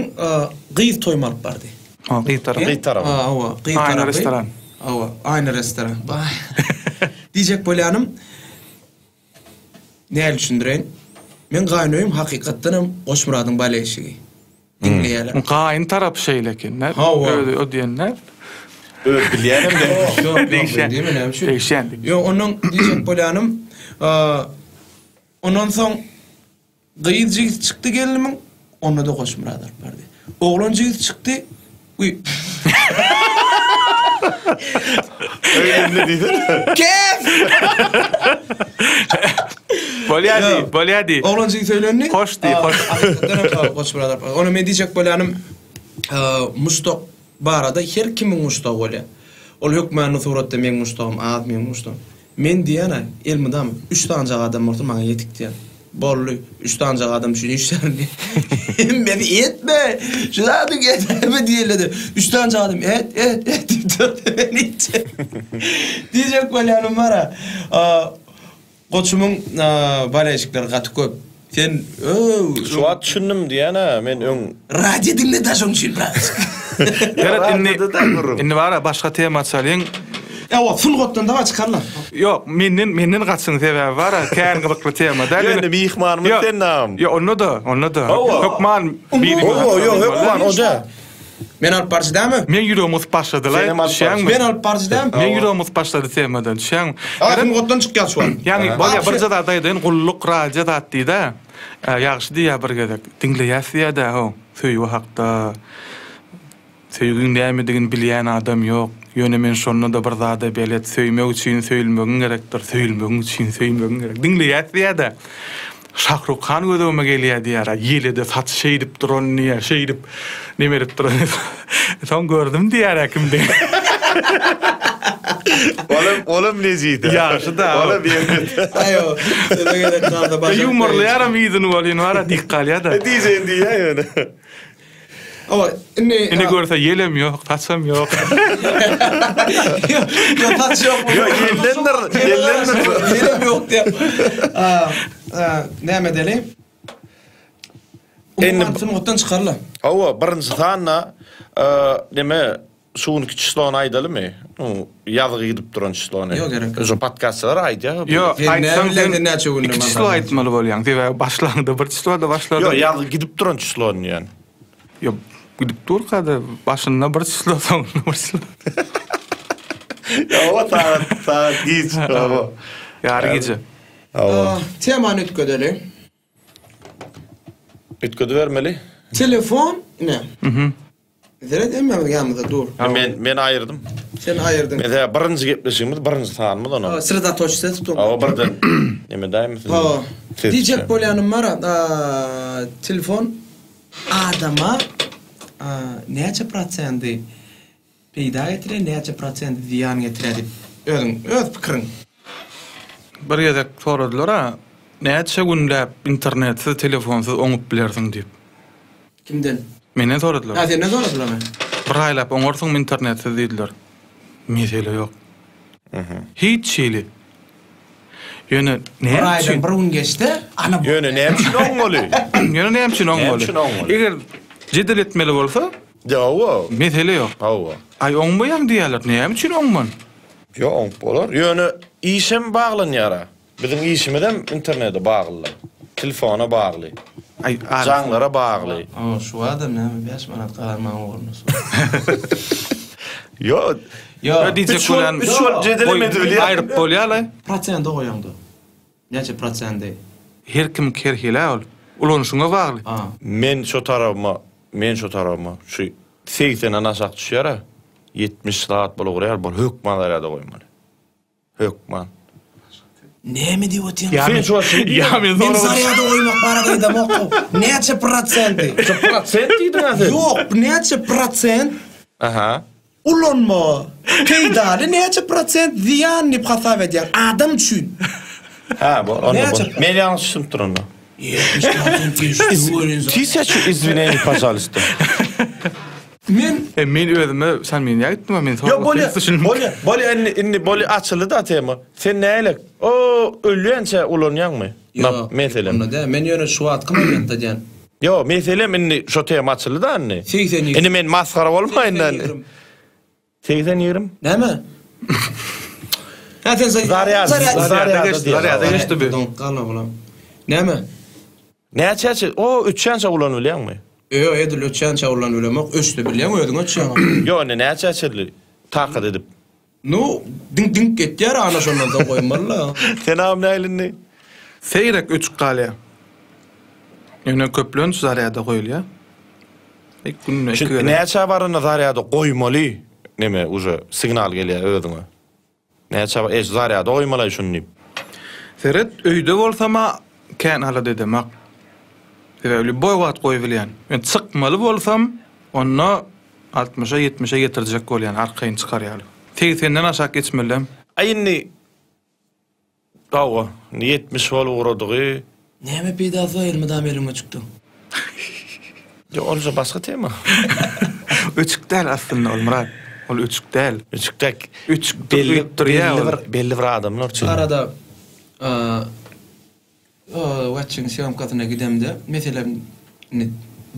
S1: gyz toýumy alyp bardy.
S3: Ha, gyz tarapy.
S2: Gyz tarapy.
S1: Hawa, gyz tarapy.
S3: Aýna restoran.
S1: Hawa, Aýna restoran. Baý. Diýjek bolýanym, Näl düşündireýin? Meň gaýyn öýüm hakykatdan hem Goçmyradyň baleýşigi. Diňleýärler.
S3: Gaýyn tarapy şeýle eken dä.
S1: Hawa.
S3: Özi o diýen däl.
S2: Özi bilýänem däl.
S1: Ýok, ýok, ýok, diýme näme üçin?
S3: Degişýän.
S1: Ýok, ondan diýjek bolýanym, ondan soň Gyz jigisi çykdy gelnimiň, onda-da Goçmyrat alyp bardy. Oglan jigisi çykdy, uý.
S2: Öýlendi diýsene.
S1: Kes!
S3: Bolýa diý, bolýa diý.
S1: Oglan jigisi öýlendi.
S3: Hoş diý, hoş.
S1: Hakykatdanam Goçmyrat alyp bardy. Onda men diýjek bolýanym, muşdak barada her kimiň muşdagy bolýar. Ol hökmany suratda meň muşdagym az, meň muşdagym. Men diýýän-ä, elmydam üç sanjak adam bolsa maňa ýetik diýýän. Boldy, üç sanjak adam üçin işlärin diýýän. Hemmesi etme, şu zady etme diýildi. Üç sanjak adam et, et, et diýip durdy. Men hiç. Diýjek bolýanym bar-a. Goçumyň bolelşikleri gaty köp. Sen öw.
S2: Şu wagt düşündim diýýän-ä men öň.
S1: Radio diňle da şoň üçin birazjyk.
S3: Seret indi indi bara başga tema açalyň.
S1: Ewa sungatdan dawa çykarlar.
S3: Ýok menden menden gaçyň sebäbi bara kän gyzykly tema däl.
S2: Ýöne myhmanymyz sen nam.
S3: Ýok onda-da onda-da hökman
S2: biri. Hawa ýok hökman o däl.
S1: Men alyp baryjy dälmi?
S3: Meň ýüregim gysyp başladylaý,
S2: Senem alyp
S3: düşýäňmi?
S1: Men alyp baryjy dälmi?
S3: Meň ýüregim gysyp başlady temadan, düşýäňmi?
S1: A sungatdan çykýas şu wagt.
S3: Ýagny bolýa birje zat aýdaýyn, gulluk radio zat diýdä. Ýagşy diýýä bir gezek. Diňleýäs diýýä-dä ho, söýgi hakda. Söýgiň nämedigini bilýän adam ýok. Ýöne men şonda-da bir zada belet, söýmek üçin söýülmegiň gerekdir, söýülmegiň üçin söýmegiň gerek. Diňleýäs diýýä-dä. Şahrukh Han göz öňüme gelýär diýýär-ä, ýelede saçy şeýdip duran diýýär, şeýdip neme edip duran. Soň gördüm diýýär-ä kimdigini.
S2: Olam, olam lezide.
S3: Ýagşy-da.
S2: Olam ýeňňe.
S1: Aý-o, söze gerek galsa başaryp
S3: Ýuwmarlaýaram yzyny welin bar-a dik galýar-da.
S2: Diýjegini diýýär ýöne.
S1: Owa, indi
S3: Indi görse ýelem ýok, saçam ýok.
S1: Ýok, saç ýok.
S2: Ýok, ýeldendir, ýeldendir.
S1: Ýelem ýok diýip. Näme edeli?
S2: Indi
S1: sungatdan çykarla.
S2: Hawa, birinji sanda neme şu günki çislony aýdalymy? Ýazgy gidip duran çislony.
S1: Ýok gerek.
S2: Şu podkastçylar aýdýar.
S3: Ýok, aýtsaň sen
S1: näçe günde
S3: iki çislo aýtmaly bolýaň. Sebäbi başlaňda bir çisloda başladyň.
S2: Ýok, ýazgy gidip duran çislony diýýän.
S3: Ýok, gidip durka-da başynda bir çislo, soňunda bir çislo.
S2: Ýok, sagat sagat giç. Hawa.
S3: Ýary gije.
S2: Hawa.
S1: Temany üýtgedeli.
S2: Üýtgedibermeli.
S1: Telefon ine. Mhm. Seret hemmämiz ýanymyzda dur.
S2: Men men aýyrdym.
S1: Sen aýyrdyň.
S2: Mesela birinji gepleşigimiz birinji sanymyz ona.
S1: Sredotoçse tutup.
S2: Hawa birden. Neme daýmy
S1: Hawa. Diýjek bolýanym bar, telefon adama näçe prosendi Peýda getirýär, näçe prosent zyýan getirýär diýip, özüň, öz pikiriň.
S3: Bir gezek soradylar-a, näçe günläp internetsiz, telefonsyz oňup bilersiň diýip.
S1: Kimden?
S3: Menden soradylar.
S1: Ha, senden soradylarmy?
S3: Bir aýlap oňarsyňmy internetsiz diýdiler. Mesele ýok. Hiç hili. Ýöne
S1: Bir
S3: näme
S1: aýdan
S3: üçin?
S1: bir gün geçse, ana
S2: Ýöne näme üçin oňmaly?
S3: Ýöne näme üçin
S2: Näme
S3: oňmaly?
S2: üçin oňmaly?
S3: Eger jedel etmeli bolsa,
S2: Hawa.
S3: Mesele ýok.
S2: Hawa.
S3: Aý oňmaýaň diýýärler. Näme üçin oňman?
S2: Ýok, oňup bolar. Ýöne işem baglanýar-a. Biziň işimizem internete bagly. Telefona bagly.
S3: Aý,
S2: Jaňlara bagly.
S1: Hawa, şu adam näme 5 manat gazanmagyň ugrunda şu.
S2: Ýok.
S1: Ýok.
S3: Diýjek bolýan.
S2: Üç bolup jedelem edibilýär.
S3: Aýryp bolýar-laý.
S1: Prosente goýaňda. Näçe prosendi?
S3: Her kimiňki her hili-ä ol. Ulanyşyňa bagly.
S1: A.
S2: Men şo tarabyma, men şo tarabyma şu segsenden aşak düşýär-ä, 70 zat bolup urýar, bol hökman zarýada goýmaly. Hökman.
S1: Näme diýip otyrň?
S3: Ýa
S2: Sen
S3: men,
S2: şu wagt şeý diýýäň.
S3: ýa men
S1: Men
S3: soramadym.
S1: zarýada goýmak barada aýdamok. Näçe prosendi?
S2: Şu prosent diýdiň-ä sen.
S1: Ýok, näçe prosent?
S2: Aha.
S1: Ulanma peýdaly näçe prosent zyýan diýip hasap edýär adam üçin.
S2: Hä, bu onda
S1: Näçe
S2: bu. Men ýalňyş düşünipdir onda.
S1: 70 prosent geçdi welin.
S2: Tysyaçu izwineniý pažalysta.
S1: Men
S3: E, men özüme sen meni ýa gitdim men
S2: Ýok, bolýa, bolýa, bolýa indi indi bolýa açyldy da tema. Sen nälik? O ölýänçä ulanýaňmy?
S1: Ýok,
S2: meselem.
S1: Onda däl. Men ýöne şu wagtky momentde diýen.
S2: Ýok, meselem indi şo tema açyldy da indi.
S1: 80 ýigrim.
S2: Indi men masgara bolmaýyn da. 80 ýigrim.
S1: Näme? Ha sen
S2: Zarýad,
S3: Zarýada geçdi, zarýada geçdi bu.
S1: Doňup galma bulam. Näme?
S2: Näçeçe? O öçýänçä ulanyp bilýäňmi?
S1: Ýok, edil öçýänçä ulanyp bilemok. Öçse bilýäň, özüň öçýäň.
S2: Ýok, indi näçeçeli takat edip?
S1: Nu, diňk-diňk etýär, ana şondan soň goýmaly-la.
S2: Sen agam nähili indi?
S3: Seýrek öçük galýar. Ýöne köplenç zarýada goýulýar. Ik günde iki gezek.
S2: Näçä baranda zarýada goýmaly neme uje signal gelýär özüňe. Näçä eş zarýada goýmalaý şuny diýip.
S3: Seret öýde bolsama kän alada edemak. Sebäbi lýuboý wagt goýubilýän. Men çykmaly bolsam onda altmyşa ýetmişe getirjek bolýan arkaýyn çykar ýaly. Segsenden aşak geçmelem.
S2: Aý indi Hawa, indi 70 bolup ugradygy.
S1: Näme peýdasy bar elmydama eliň öçükde.
S2: Ýok, ol uje başga tema.
S3: Öçük däl aslynda ol Myrat. Ol öçük däl.
S2: Öçük däl.
S3: Öçük
S2: Belli,
S3: durýar
S2: belli
S3: ol.
S2: bir, belli bir adamlar üçin.
S1: Arada Watçyň sýomkasyna gidemde, meselem, indi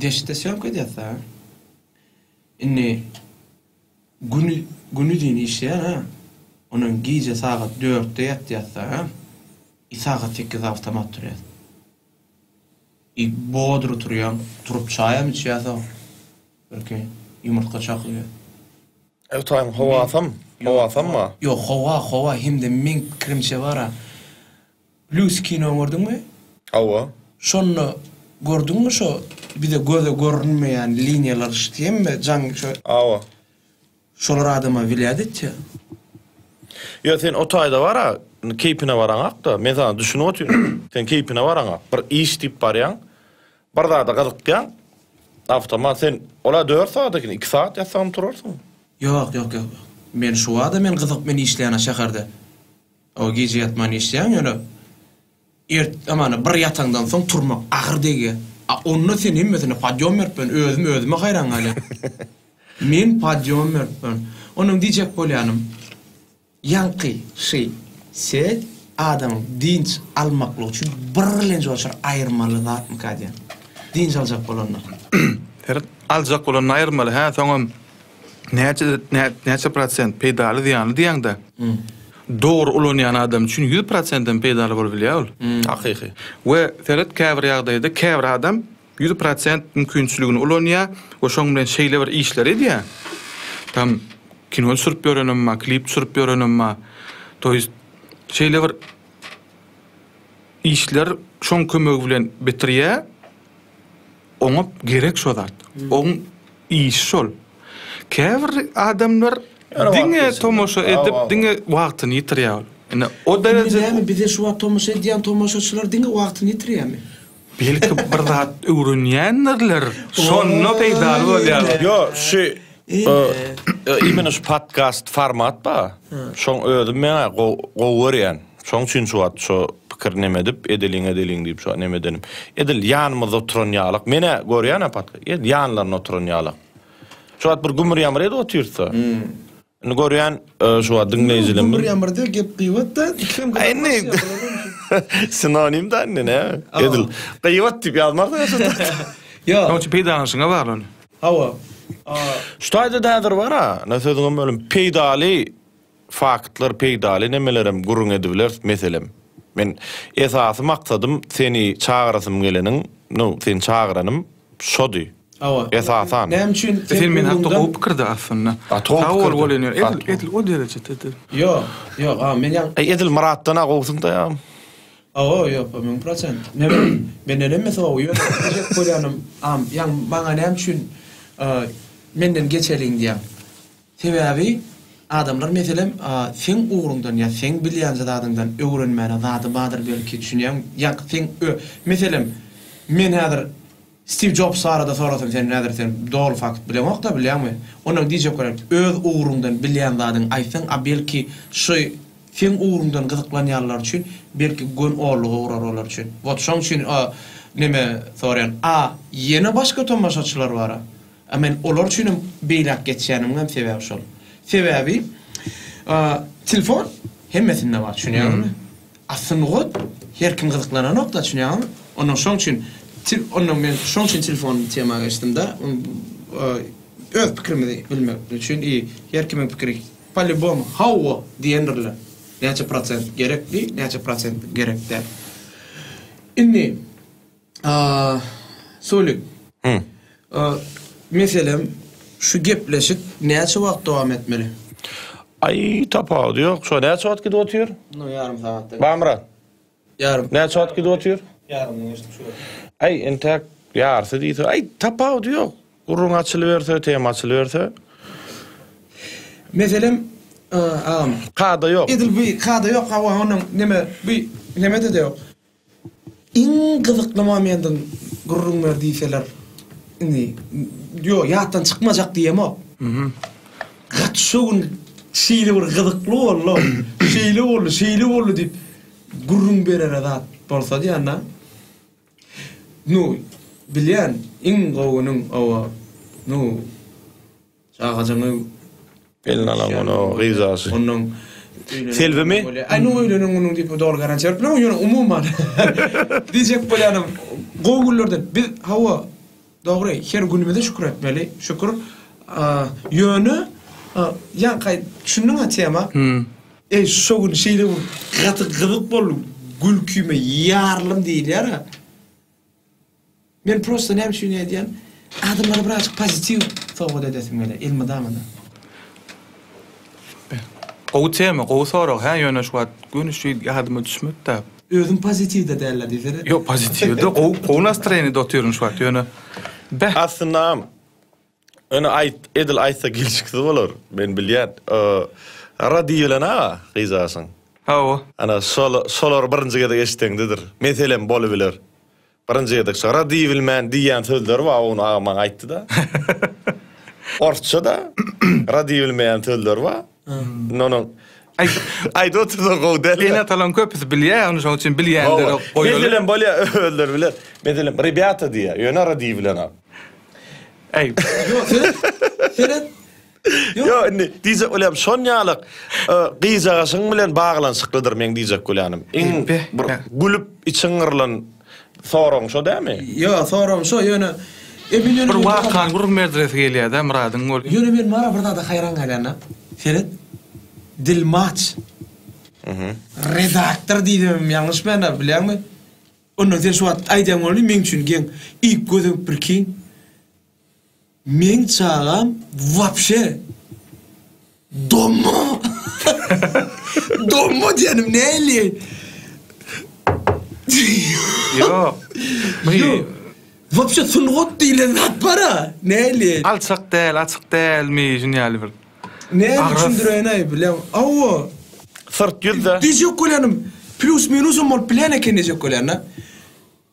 S1: deşikde sýomka edýäs-dä. Indi güni günüzin işleýän ha. Ondan gije sagat dörtde ýatýas-da ha. I sagat sekizde awtomat turýas. I bodry turýaň, turup çaýam içýäs-ow. Birki ýumurtga çakyýas.
S2: Ötaýyň howasam, howasam bar.
S1: Ýok, howa, howa hem-de meň pikirimçe bar-a. Lýus kino gördüňmi?
S2: Hawa.
S1: Şonda gördüňmi şo bize göze görünmeýän liniýalar şt hemme jaň şo.
S2: Hawa.
S1: Şolar adama wlýat etýä.
S2: Ýo sen o taýda bara keýpine baraňakda men saňa düşünip otyryn. Sen keýpine baraňak bir iş diýip barýaň bir zada gyzykýaň awtomat sen ola dört sagat eken iki sagat ýatsaňam turarsyň.
S1: Ýok ýok ýok men şu wada men gyzyk men işleýän şäherde. O gije ýatman işleýäň ýöne ert amana bir ýataňdan soň turmak agyr degýär. A onda sen hemmesine podýom berip ben özüm özüme haýran galýan. Men podýom berip ben. Onuň diýjek bolýanym ýaňky şy set adamyň dynç almaklygy üçin birlenji oçur aýyrmaly zatmyka diýýän. Dynç aljak bolanda.
S3: Seret aljak bolanda aýyrmaly hä soňam Näçe näçe prosent peýdaly zyýanly diýäňde. Dogry ulanýan adam üçin 100 prosentem peýdaly bolup bilýär ol.
S2: Hakyky.
S3: We seret käbir ýagdaýda käbir adam 100 prosent mümkinçiligini ulanýar we şoň bilen şeýle bir işler edýär. Tam kino düşürip ýörenem bar, klip düşürip ýörenem bar. To ýest şeýle bir işler şoň kömegi bilen bitirýär. Oňa gerek şo zat. Oň işi şol. Käbir adamlar diňe tomaşa edip, diňe wagtyny ýitirýär ol. Ine, o
S1: dereje. Indi näme, bize şu wagt tomaşa edýän tomaşaçylar diňe wagtyny ýitirýärmi?
S3: Belki bir zat öwrenýändirler, şonda peýdaly bolýar.
S2: Ýok, şu imенно şu podkast format bar. Şoň özüm men gowy görýän. Şoň üçin şu wagt şo pikir neme edip, edeliň edeliň diýip şo neme edenim. Edil ýanymyzda oturan ýalyk. Men-ä görýän-ä podkast. Edil ýanlarynda oturan ýalyk. Şu wagt bir gümür-ýamyr edip otyrys-da. Indi görýän şu wagt diňleýjilerimiz.
S1: Gümür-ýamyr diýip gep gyýbat-da, ikisem
S2: gyýbat. Indi sinonim-da indi näme? Edil gyýbat diýip ýazmarsyň-a şu wagt.
S1: Ýok.
S3: Şoň üçin peýdalanyşyňa bagly ony.
S1: Hawa.
S2: Şu taýda-da häzir bar-a, sözüňem bölüm, peýdaly Faktlar peýdaly nemelerem gürrüň edibileris meselem. Men esasy maksadym seni çagyrasym geleniň nu seni çagyranym şody.
S1: Hawa.
S2: Esasan.
S1: Näme üçin
S3: sen Sen men hakda gowy pikirde aslynda.
S2: Gaty gowy
S3: Sag bol
S2: pikirde.
S3: welin edil
S2: Gaty.
S3: edil o derejede edil.
S1: Ýok, ýok, a men ýaň.
S2: Eý edil Myratdan-a gowusyň-da ýa.
S1: Hawa, ýok, 1000%. Neme, menden hemmesi gowy, ýöne diýjek bolýanym, am, ýaň maňa näme üçin menden geçeliň diýýäň. Sebäbi adamlar meselem seň ugruňdan ýa seň bilýänje zadyňdan öwrenmäne zady bardyr belki düşünýäňmi ýa seň ö meselem men häzir Stiw Jobs barada sorasam sen häzir sen doly fakt bileňokda bilýäňmi ondan diýjek bolýan öz ugruňdan bilýän zadyňy aýtsaň a belki şu seň ugruňdan gyzyklanýanlar üçin belki gön olluga urar olar üçin wot şoň üçin neme soraýan a ýene başga tomaşaçylar bara A men olar üçinem beýläk geçýänimiňem sebäbi şol. Sebäbi telefon hemmesinde bar, düşünýäňizmi? A sungat her kim gyzyklananok-da, düşünýäňizmi? Ondan şoň üçin ondan men şoň üçin telefon tema geçdim-de. Öz pikirimizi bilmek üçin i her kimiň pikiri po-lýubomu hawa diýendirler. Näçe prosent gerekli, näçe prosent gerek däl. Indi Sulik. Meselem, şu gepleşik näçe wagt dowam etmeli?
S2: Aý, tapawudy ýok. Şo näçe wagt gidip otyr?
S1: No, ýarym sagatdan.
S2: Bamyrat.
S1: Ýarym.
S2: Näçe wagt gidip otyr?
S1: Ýarymdan geçdik şu wagt.
S2: Aý, entäk ýarysy diýse, aý, tapawudy ýok. Gürrüň açylyberse, tema açylyberse.
S1: Meselem, agam.
S2: Kada ýok.
S1: Edil bu kada ýok, hawa, onuň neme, bu nemede-de ýok. Iň gyzykly momendiň gürrüň ber diýseler indi ýok ýatdan çykmajak diýemok. Gaty şo gün şeýle bir gyzykly boldy, şeýle boldy, şeýle boldy diýip gürrüň berere zat bolsa diýende. Nu bilýän iň gowy günüň owa nu Çagajyňy
S2: Eline alan güni o gyz aşy.
S1: Ondan
S2: Selbimi?
S1: Aý nu öýlenen günüň diýip doly garantiýa berip bilemok, ýöne umuman diýjek bolýanym gowy günlerden biz hawa dogry her günümize şükür etmeli. Şükür. Ýöne ýaňky düşündiň-ä tema? Eý şo gün şeýle bir gaty gyzyk boldy, gülkime ýaryldym diýilýär-ä. Men prosta näme üçin edýän? Adamlara birazjyk pozitiw sowgat edesim gelýär elmydama-da.
S3: Gowy tema, gowy sorag hä, ýöne şu wagt göni şu ýadyma düşmedi-dä.
S1: Özüm pozitiwde däl-le diýsene.
S3: Ýok, pozitiwde, gowy, gowy nastroýeniýede otyryn şu wagt, ýöne beh.
S2: Aslynda Ýöne aýt, edil aýtsa gelşiksiz bolar. Men bilýän. Radiý bilen aga, gyzjaşyň.
S3: Hawa.
S2: Ana, şol, şolary birinji gezek eşideňdedir. Meselem bolubiler. Birinji gezek şo radiý bilmän diýýän sözleri bar, ony agam maňa aýtdy-da. Orsça-da radiý bilmeýän sözleri bar. Indi onuň. Aýdyp otursaň gowy däl.
S3: Ene-atalaryň köpüsi bilýär, ony şonuň üçin bilýänlere
S2: goýaly. Meselem bolýar, özleri biler. Meselem, rebýata diýýär, ýöne ara diýibilenok.
S3: Äý.
S1: Ýok, seret. Seret.
S2: Ýok, indi diýjek bolýarym, şon ýalyk gyjagaşyň bilen baglanyşyklydyr meň diýjek bolýanym. Iň bir gülüp içiň gyrylan soragyň şo dämi?
S1: Ýok, soragym şo, ýöne e men ýöne
S3: Bir wakany gürrüň berdiresi gelýär-dä Myradyň bol.
S1: Ýöne men bara bir zada haýran galýan-da. Seret. Dilmaç. Redaktor diýsemem ýalňyşmaýan-da, bilýäňmi? Ondan sen şu wagt aýdýan bolany meň üçin geň. Iýip gözüň prikин. Meň çagam wapşe domma. Domma diýenim näli?
S3: Ýok.
S1: Ýok. Wapşe sungat diýlen zat bar-a. Näli?
S3: Alçak däl, açyk dälmi, şun ýaly bir.
S1: Näme düşündireýin-aý bileň. Hawa.
S2: Syrt ýüzde.
S1: Diýjek bolýanym, plýus-minusam bolup bilýän eken diýjek bolýan-da.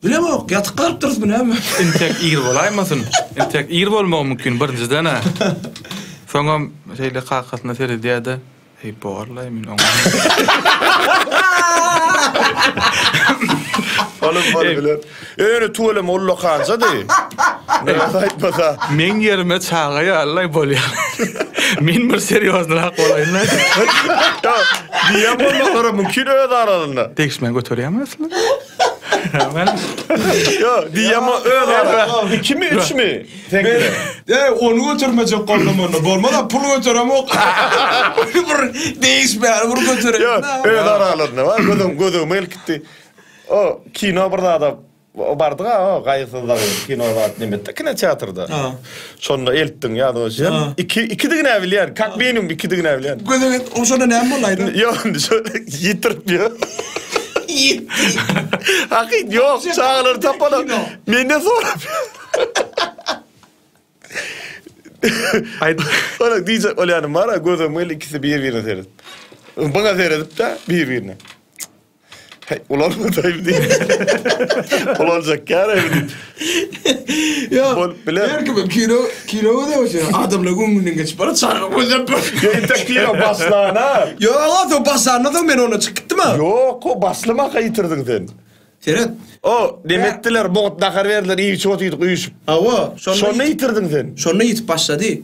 S1: Bilemok, ýatyp galypdyrysmy näme?
S3: Entek ir bolaýmasyn? Entek ir bolmagy mümkin birinjiden-ä. Soňam şeýle kakasyna seredýär-de, Eý, borlaý, men oňa.
S2: Olam bolup biler. Ýöne tüweleme ullakanjady. Näme aýtmasa.
S3: Meň ýerime çaga ýalylaý bolýar. Men bir serýoznyrak bolaýyn-la.
S2: Diýen bolmaklary mümkin öz aralarynda.
S3: Degişmä göterýärmi aslynda?
S2: Ýok, diýen öz ara. Ikimi, üçmi? Seňkide.
S1: Eý, ony götermejek boldum onda. Bolmaz-a, pul göteremok. Bir degişmäni bir götereýin.
S2: Ýok, öz aralarynda bar. Gözüm, gözüme gelip gitdi. O kino bir zada bardyk-a, o Gaýgysyz dagy kino zat nemetde, kinoteatrda. Şonda eltdiň ýadyňa düşýärmi? Iki, ikidigini-ä bilýän, kak minimum ikidigini-ä bilýän.
S1: Göze get, o şonda näme boldy aýda?
S2: Ýok, indi şo ýitirip ýör.
S1: Ýitdi.
S2: Hakyt ýok, çagalary tapanok. Menden sorap ýör.
S3: Aýt.
S2: Ora diýjek bolýanym bar-a, gözüm gel ikisi bir-birine seredip. Buňa seredip-de bir-birine. Heý, ulalmadaýmy diýip. Ulaljak ýarymy diýip.
S1: Ýok.
S2: Bolup biler.
S1: Her kim kino, kino gözleýär. Adamlar öňünden geçip barar, çaga gözläp bar.
S2: Ýok, entek kino başlana.
S1: Ýok, o başlandan soň men ondan çykyp gitdim-ä.
S2: Ýok, o başlamaka ýitirdiň sen.
S1: Seret.
S2: O, neme etdiler, mugt nahar berdiler, iýip-içip otyrdyk üýşüp.
S1: Hawa, şonda
S2: Şonda ýitirdiň sen.
S1: Şonda ýitip başlady.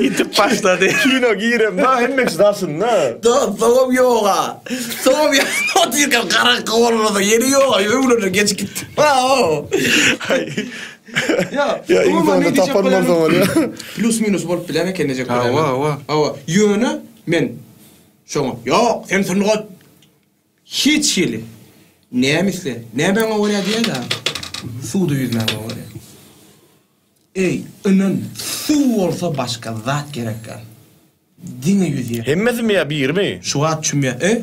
S3: Ýitip başlady.
S2: Kino giremde hemmesi daşynda.
S1: Da, soňam ýoga. Soňam ýa otyrkam garaňky bolanda ýene ýoga, öňlerine geçip gitdi. Hawa. Ýa,
S2: Ýa iň soňunda tapan bolsaň bolýar.
S1: Plus minus bolup bilen eken diýjek bolýan.
S3: Hawa, hawa.
S1: Hawa, ýöne men şoňa, ýok, sen sungat hiç hili näme isle, nämäňe görä diýýär-dä, suwda ýüzmäňe görä. Eý, ynan, suw bolsa başga zat gerek däl. Diňe ýüzýär.
S2: Hemmesimi ýa birimi?
S1: Şu wagt çümýär. E?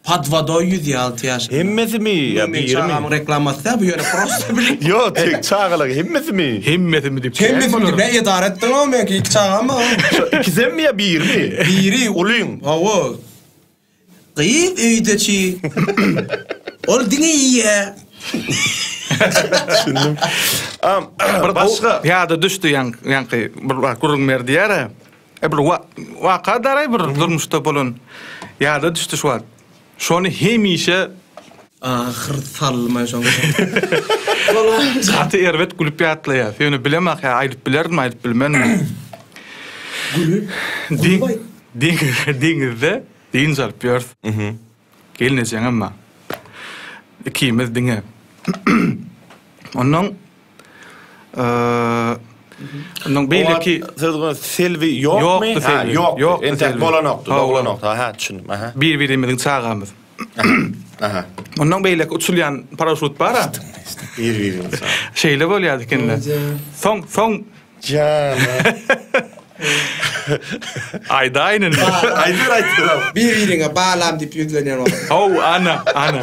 S1: Pod wodoý ýüzýär alty ýaşynda.
S2: Hemmesimi ýa
S1: Bu meň
S2: birimi?
S1: çagamyň reklamasy däl, bu ýöne prosta bilim.
S2: Ýok, tek çagalaryň hemmesimi?
S3: Hemmesimi diýip.
S1: Hemmesimi diýip, näme edara etdiň-ow meňki iki çagam bar.
S2: Şo ikisemmi ýa birimi?
S1: Biri.
S2: Ulyň.
S1: Hawa. Gyz öýdeçi. Ol diňe iýýä.
S2: Düşündim. Am,
S3: Bir
S2: başga.
S3: Ýada düşdi ýaňky bir wagt gürrüň berdi ýara. E bir waka daraý bir durmuşda bolan ýada düşdi şu wagt. Şony hemişe
S1: Ahyr salma şoňa.
S3: Gaty erbet gülüp ýatlaýas. Ýöne bilemok ýa aýdyp bilerdim, aýdyp bilmenmi.
S1: Gülüp. Gülüp aýt.
S3: Deňizde dynç alyp ýörüs. Gelnejeňem bar. Ikimiz diňe. Onnoň onnoň beýleki
S2: Söz Selbi ýokmy?
S3: Ýokdy Selbi.
S2: Ýokdy. Entek bolanokdy, doglanokdy. Aha, düşündim. Aha.
S3: Bir-birimiziň çagamyz.
S2: Aha.
S3: Onnoň beýleki uçulýan paraşut bar-a.
S2: Bir-birimiziň çagamyz.
S3: Şeýle bolýardy ekende. Soň, soň
S2: Jana.
S3: Aýdaýyn indi.
S2: Aýdyber aýdyber.
S1: Bir biriňe balam diýip ýüzlenýän wagty.
S3: How ana ana.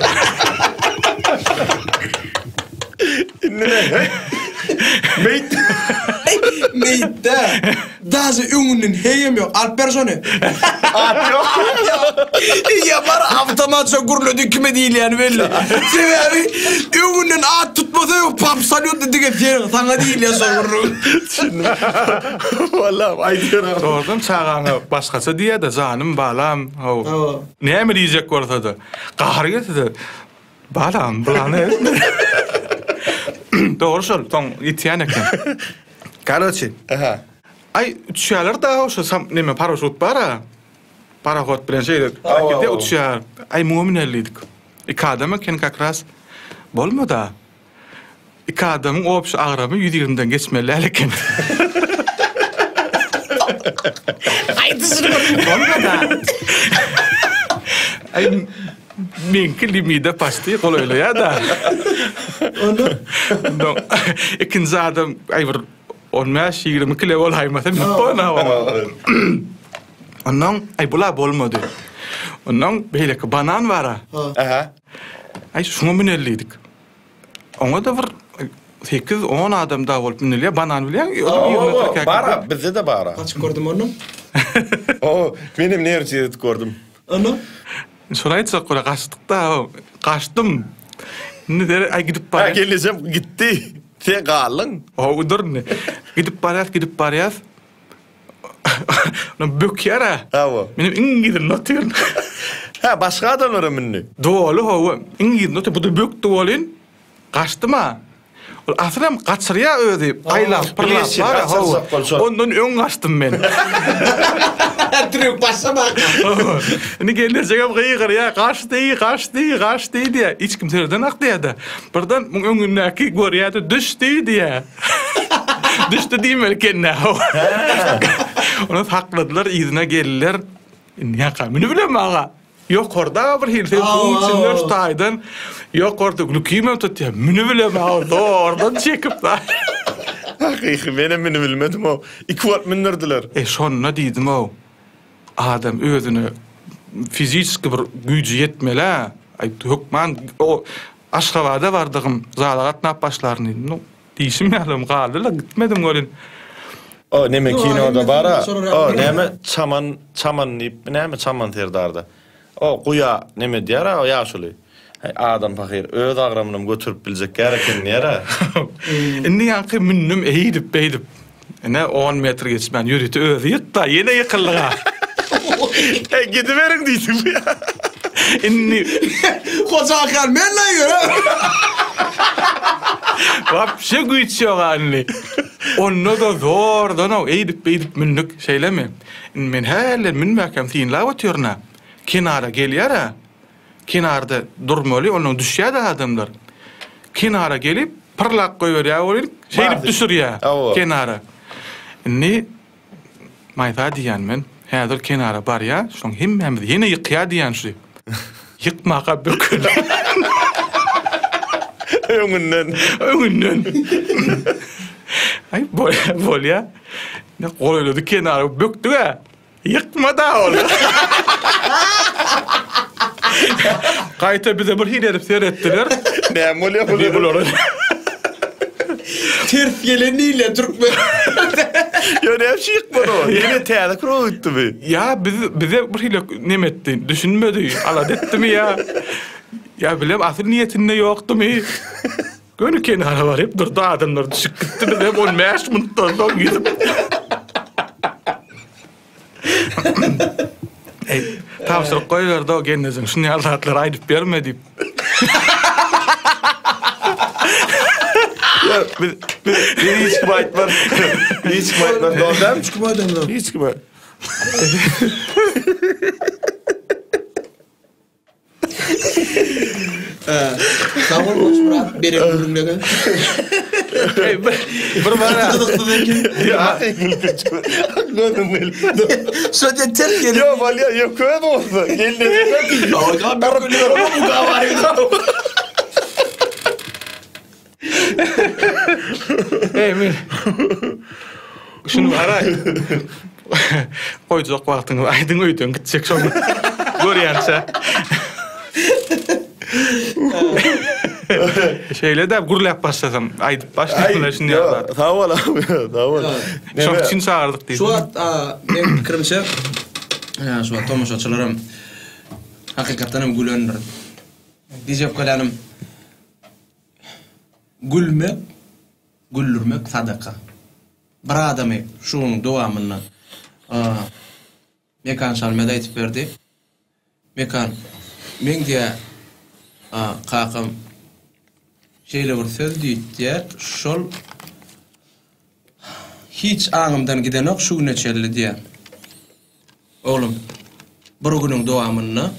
S2: Indi ne? Meýt.
S1: Meýitde. Daže öňünden heýem ýok. Alyp ber şony.
S2: At ýok.
S1: Ýa bar awtomat şo gürledi kime diýilýäni belli. Sebäbi öňünden at tutmasa ýok papsalýotny diňe sen saňa diýilýär şo gürrüň.
S2: Walla aýdýan.
S3: Dogrudan çagaňa başgaça diýýär-de janym balam. Haw. Näme diýjek bolsa-da. Gahary gelse-de Balam, bulany etme. Dogry şol, soň ýitýän eken. Karoçi.
S2: Aha.
S3: Aý, uçýarlar da şo sam neme paraşut bar-a. Parahod bilen şeýle raketa uçýar. Aý, muňa müneli diýdik. Iki adam eken kak raz. Bolmady-a. Iki adamyň obşi agramy 120-den geçmeli däl eken.
S1: Aýdyşyny bolmady.
S3: Aý, meňki limide paçti golaýlaýar-da.
S1: Onda?
S3: Ondan ikinji adam aý bir 15-20 kile bolaýmasa münüp bolna oňa. Ondan aý bula bolmady. Ondan beýleki banan bar-a.
S2: Aha.
S3: Aý şuňa müneli diýdik. Oňa-da bir sekiz-on adam dagy bolup münülýär. Banan bilýäň,
S2: Hawa, bar-a, bizde-de bar-a.
S1: Gaçyp gördüm ony.
S2: Hawa, menem nerwçi edip gördüm.
S1: Ony?
S3: Şony aýtjak bolýa, gaçdyk-da, gaçdym. Indi seret, aý gidip barýas.
S2: Hä, gelnejem gitdi. Sen galdyň.
S3: Hawa, dur indi. Gidip barýas, gidip barýas. Onam bökýär-ä.
S2: Hawa.
S3: Menem iň yzynda otyryn.
S2: Hä, başga adamlaram mündi.
S3: Doly, hawa. Iň yzynda otyr. Bu-da bökdi welin, gaçdym-a. Ol asylam gaçyrýar özi, aýlap, pyrlap bar-a, hawa. Ondan öň gaçdym men.
S1: Trýuk başlamaka.
S3: Hawa. Indi gelnejegem gygyrýar, gaçdy, gaçdy, gaçdy diýýär. Hiç kim seredenak diýýär-de. Birden muň öňündäki görýär-de, düşdi diýýär. Düşdi diýmeli eken-dä. Ony sakladylar, yzyna geldiler. Indi ýaka münübilem aga. Ýokarda bir hili sen suwuň içinde şu taýdan ýokarda lükimem tutýar. Münübilem aga zordan çekip.
S2: Hakyky menem münübilmedim-ow. Iki wagt mündürdiler.
S3: E şonda diýdim-ow. Adam özüne fiziçeski bir güýji ýetmeli-ä. Aý hökman o Aşgabada bardygym zala gatnap başlaryn diýdim. Dişim ýalym galdy-la, gitmedim welin.
S2: O neme kinoda bara, o näme çaman, çaman diýip, näme çaman serdarda. O guýa neme diýer-a o ýaşuly. Häý adam pahyr öz agramynam göterip biljek ýer eken diýer-a.
S3: Indi ýaňky mündüm eýdip beýdip. Ine on metr geçmän ýörite özi ýykdy, ýene ýykyldyg-a.
S2: Heý gidiberiň diýdim.
S3: Indi
S1: Hoja akar men la ýöre.
S3: Wapşe güýç ýok-a indi. Onda-da zordan-ow eýdip-beýdip mündük, şeýlemi? Indi men hälden münmäkäm synlap otyryn-a. Kenara gelýär-ä. Kenarda durmaly, ondan düşýär-de adamlar. Kenara gelip, pyrlap goýberýär welin, şeýdip düşürýär kenara. Indi Maýsa diýýän men, häzir kenara barýar, şoň hemmämizi ýene ýykýar diýýän şu. Ýykmaka bökeli.
S2: Öňünden.
S3: Öňünden. Aý, bolýar, bolýar. Golaýlady kenara, bökdük-ä. Ýykma-da ol. Gaýta bize bir hili edip seretdiler.
S2: Näme bolýar bulara?
S3: Bulara.
S1: Ters gelen diýilýär türkmen.
S2: Ýa näme üçin ýykmady o? Ýene täze krug gitdimi?
S3: Ýa biz bize bir hili neme etdi, düşünmedi, alada etdimi ýa? Ýa bilem asyl niýetinde ýokdumy? Göni kenara baryp durdy, adamlar düşüp gitdi, biz hem 15 minutdan soň ýüzüp. Ey, tabşyryk goýberdi o gelnejeň, şuny ýaly zatlary aýdyp berme diýip.
S2: Ýa, biz biz biz hiç kime aýtmarys. Hiç kime aýtmarys, dogry dälmi?
S1: Hiç kime aýdamok.
S2: Hiç kime.
S1: Sag bol Goçmyrat beren gürrüňlere.
S3: Ey, bir, bir bara.
S1: Gyzyksyz eken.
S2: Ýa, gözüm gelip.
S1: Şo diýen ters gelip.
S2: Ýok, bolýa, ýok, köz bolsa. Gelnejeňe
S1: Oýda bir gülüyorum bu gawary.
S3: Ey, men. Şuny gara. Goýjak wagtyňyz aýdyň öýden gitjek şony. Görýänçä. Şeýle-de gürläp başlasam, aýdyp başlaýyn şuny ýaly.
S2: Sag bol, sag bol.
S3: Şoň üçin çagyrdyk diýdim.
S1: Şu wagt meň pikirimçe, şu wagt tomaşaçylaram hakykatdan hem gülendir. Diýjek bolýanym, gülmek, güldürmek sadaka. Bir adamy şu günüň dowamynda Mekan Şalmez aýdyp berdi. Mekan, meň diýýär, kakam şeýle bir söz diýdi diýýär, şol hiç aňymdan gidenok şu güne çenli diýýär. Oglum, bir günüň dowamynda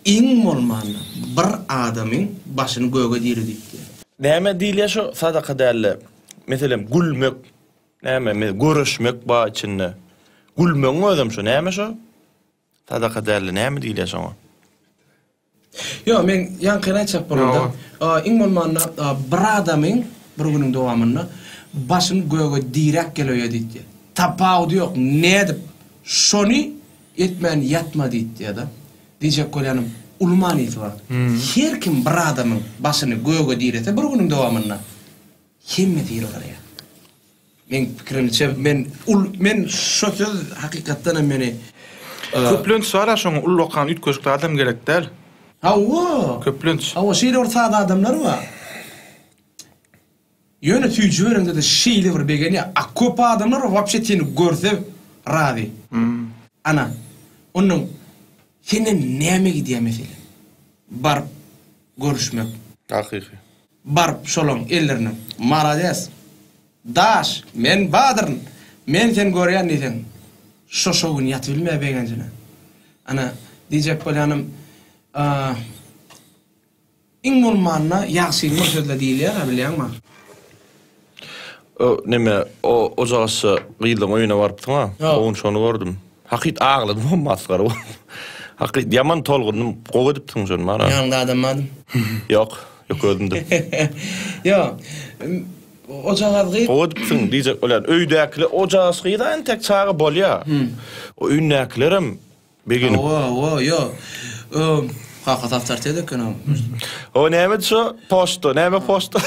S1: iň bolmanda bir adamyň başyny göge dire diýip diýýär.
S2: Näme diýilýär şo sadaka dälde, meselem gülmek näme görüşmek bar içinde. Gülmegiň özem şo näme şo? Sadaka dälde näme diýilýär şoňa?
S1: Ýok, men ýaňkyny aýtjak bolamda, iň bolmanda bir adamyň bir günüň dowamynda başyny göge diräp gel öýe diýdi. Tapawudy ýok, nädip şony etmän ýatma diýdi-de. Diýjek bolýanym, uly manysy bar. Her kim bir adamyň başyny göge direse bir günüň dowamynda hemmesi ýylgyrýar. Meň pikirimçe men ul men şo söz hakykatdan hem meni
S3: Köplenç bar-a şoňa ullakan üýtgeşik zadam gerek däl.
S1: Hawa.
S3: Köplenç.
S1: Hawa şeýle bir sada adamlar bar. Ýöne süýji bereňde-de şeýle bir begenýär. A köp adamlar bar wapşe seni görse razy. Ana. Onnoň senden näme gidýär meselem. Baryp görüşmek.
S2: Hakyky.
S1: Baryp şolaň ellerine Malades! Daş! Men badyryn! Men seni görýän diýseň, şo şo gün ýatybilmeýär begenjine. Ana, diýjek bolýanym, iň bolmanda ýagşyny bir sözle diýilýär-ä, bilýäňmi?
S2: O neme, o ojagazça gyzlaň öýüne barypsyň-a? O gün şony gördüm. Hakyt agladym hem masgara bolup. Hakyt ýaman tolgundym. Gowy edipsiň şony mara.
S1: Ýanyňda adam barmy?
S2: Ýok, ýok özümde.
S1: Ýok. Ojagaz gyz.
S2: Gowy edipsiň diýjek bolýan. Öýdäkiler ojagaz gyz-a entek çaga bolýa. O öýündäkilerem begenip.
S1: Hawa, hawa, ýok. Kakasy awtoritet eken o.
S2: O näme şo poçta, näme poçta?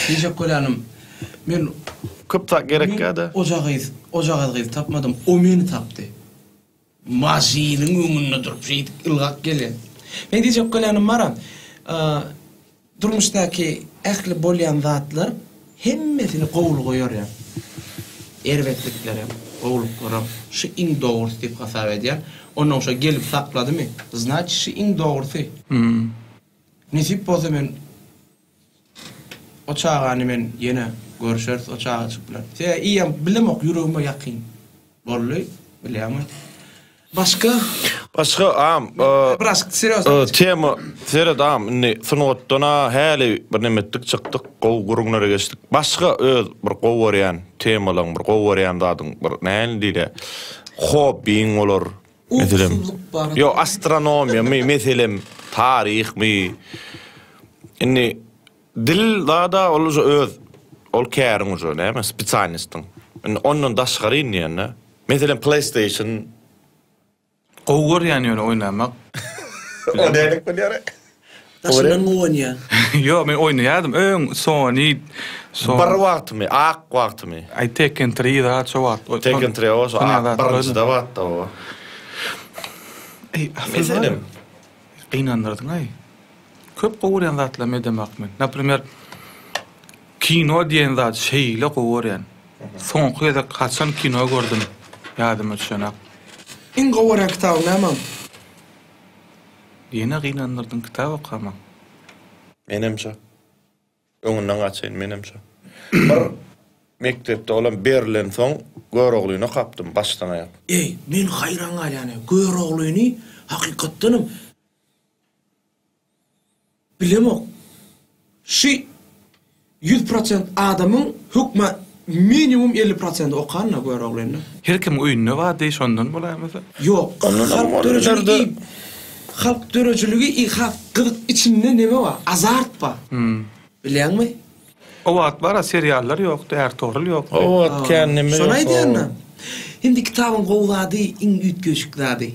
S1: Diýjek bolýanym, men
S2: Köp zat gerek ýa-da.
S1: Men oja gyz, ojagaz gyzy tapmadym, o meni tapdy. Maşynyň öňünde durup şeýdip ylgap gelýär. Meň diýjek bolýanym bar-a, durmuşdaky ähli bolýan zatlar hemmesini gowulyga ýorýar. Erbetliklerem, gowulyklaram şu iň dogrusy diýip hasap edýän. Onnoň şo gelip sakladymy, znaçit şu iň dogrusy. Nesip bolsa men O çagany men ýene görüşeris o çagajyk bilen. Sebäbi iýem bilemok ýüregime ýakyn boldy bilýäňmi. Başga?
S2: Başga agam
S1: Biraz serýozno.
S2: Tema seret agam indi sungatdan-a häli bir neme etdik çykdyk gowy gürrüňlere geçdik. Başga öz bir gowy görýän temalaň bir gowy görýän zadyň bir nähili diýilýär hobbiň bolar meselem.
S1: Ukusyzlyk barada.
S2: Ýok astronomiýamy meselem taryhmy Indi dil zada ol uje öz ol käriň uje näme spesialnostyň. Indi ondan daşgary indi ýa-da. Meselem PlayStation.
S3: Gowy görýän ýöne oýnamak.
S2: O nälik bolýar?
S1: Daşyndan guwanýar.
S3: Ýok men oýnaýardym öň Sony
S2: Bir wagtymy ak wagtymy.
S3: Aý Tekken 3 zat şo wagt.
S2: Tekken 3 o şo ak birinjide wagtda o.
S3: Eý asyl Gynandyrdyň-aý. Köp gowy görýän zatlarymy edemok men. Naprimer, kino diýen zady şeýle gowy görýän. Soňky gezek haçan kino gördüm, ýadyma düşenak.
S1: Iň gowy görýän kitabyň näme?
S3: Ýene gynandyrdyň kitap okamak.
S2: Menem şo. Öňünden gaçaýyn menem şo. Bir mekdepde olam berilensoň Göroglyny okapdym başdan aýak.
S1: Eý, men haýran galýan-a, Göroglyny hakykatdanam bilemok. Şy 100% adamyň hökman minimum 50 prosenti okan-da Göroglyny.
S3: Her kimiň öýünde bardy, şondan bolaýmasa.
S1: Ýok, halk döredijiligi halk döredijiligi i has gyzyk içinde neme bar, azart bar. Bilýäňmi?
S3: O wagt bar-a seriallar ýokdy, Ärtogrul ýokdy.
S2: O wagt kän neme
S1: Şony
S2: ýok.
S1: aýdýan-da. Indi kitabyň gowy zady, iň üýtgeşik zady.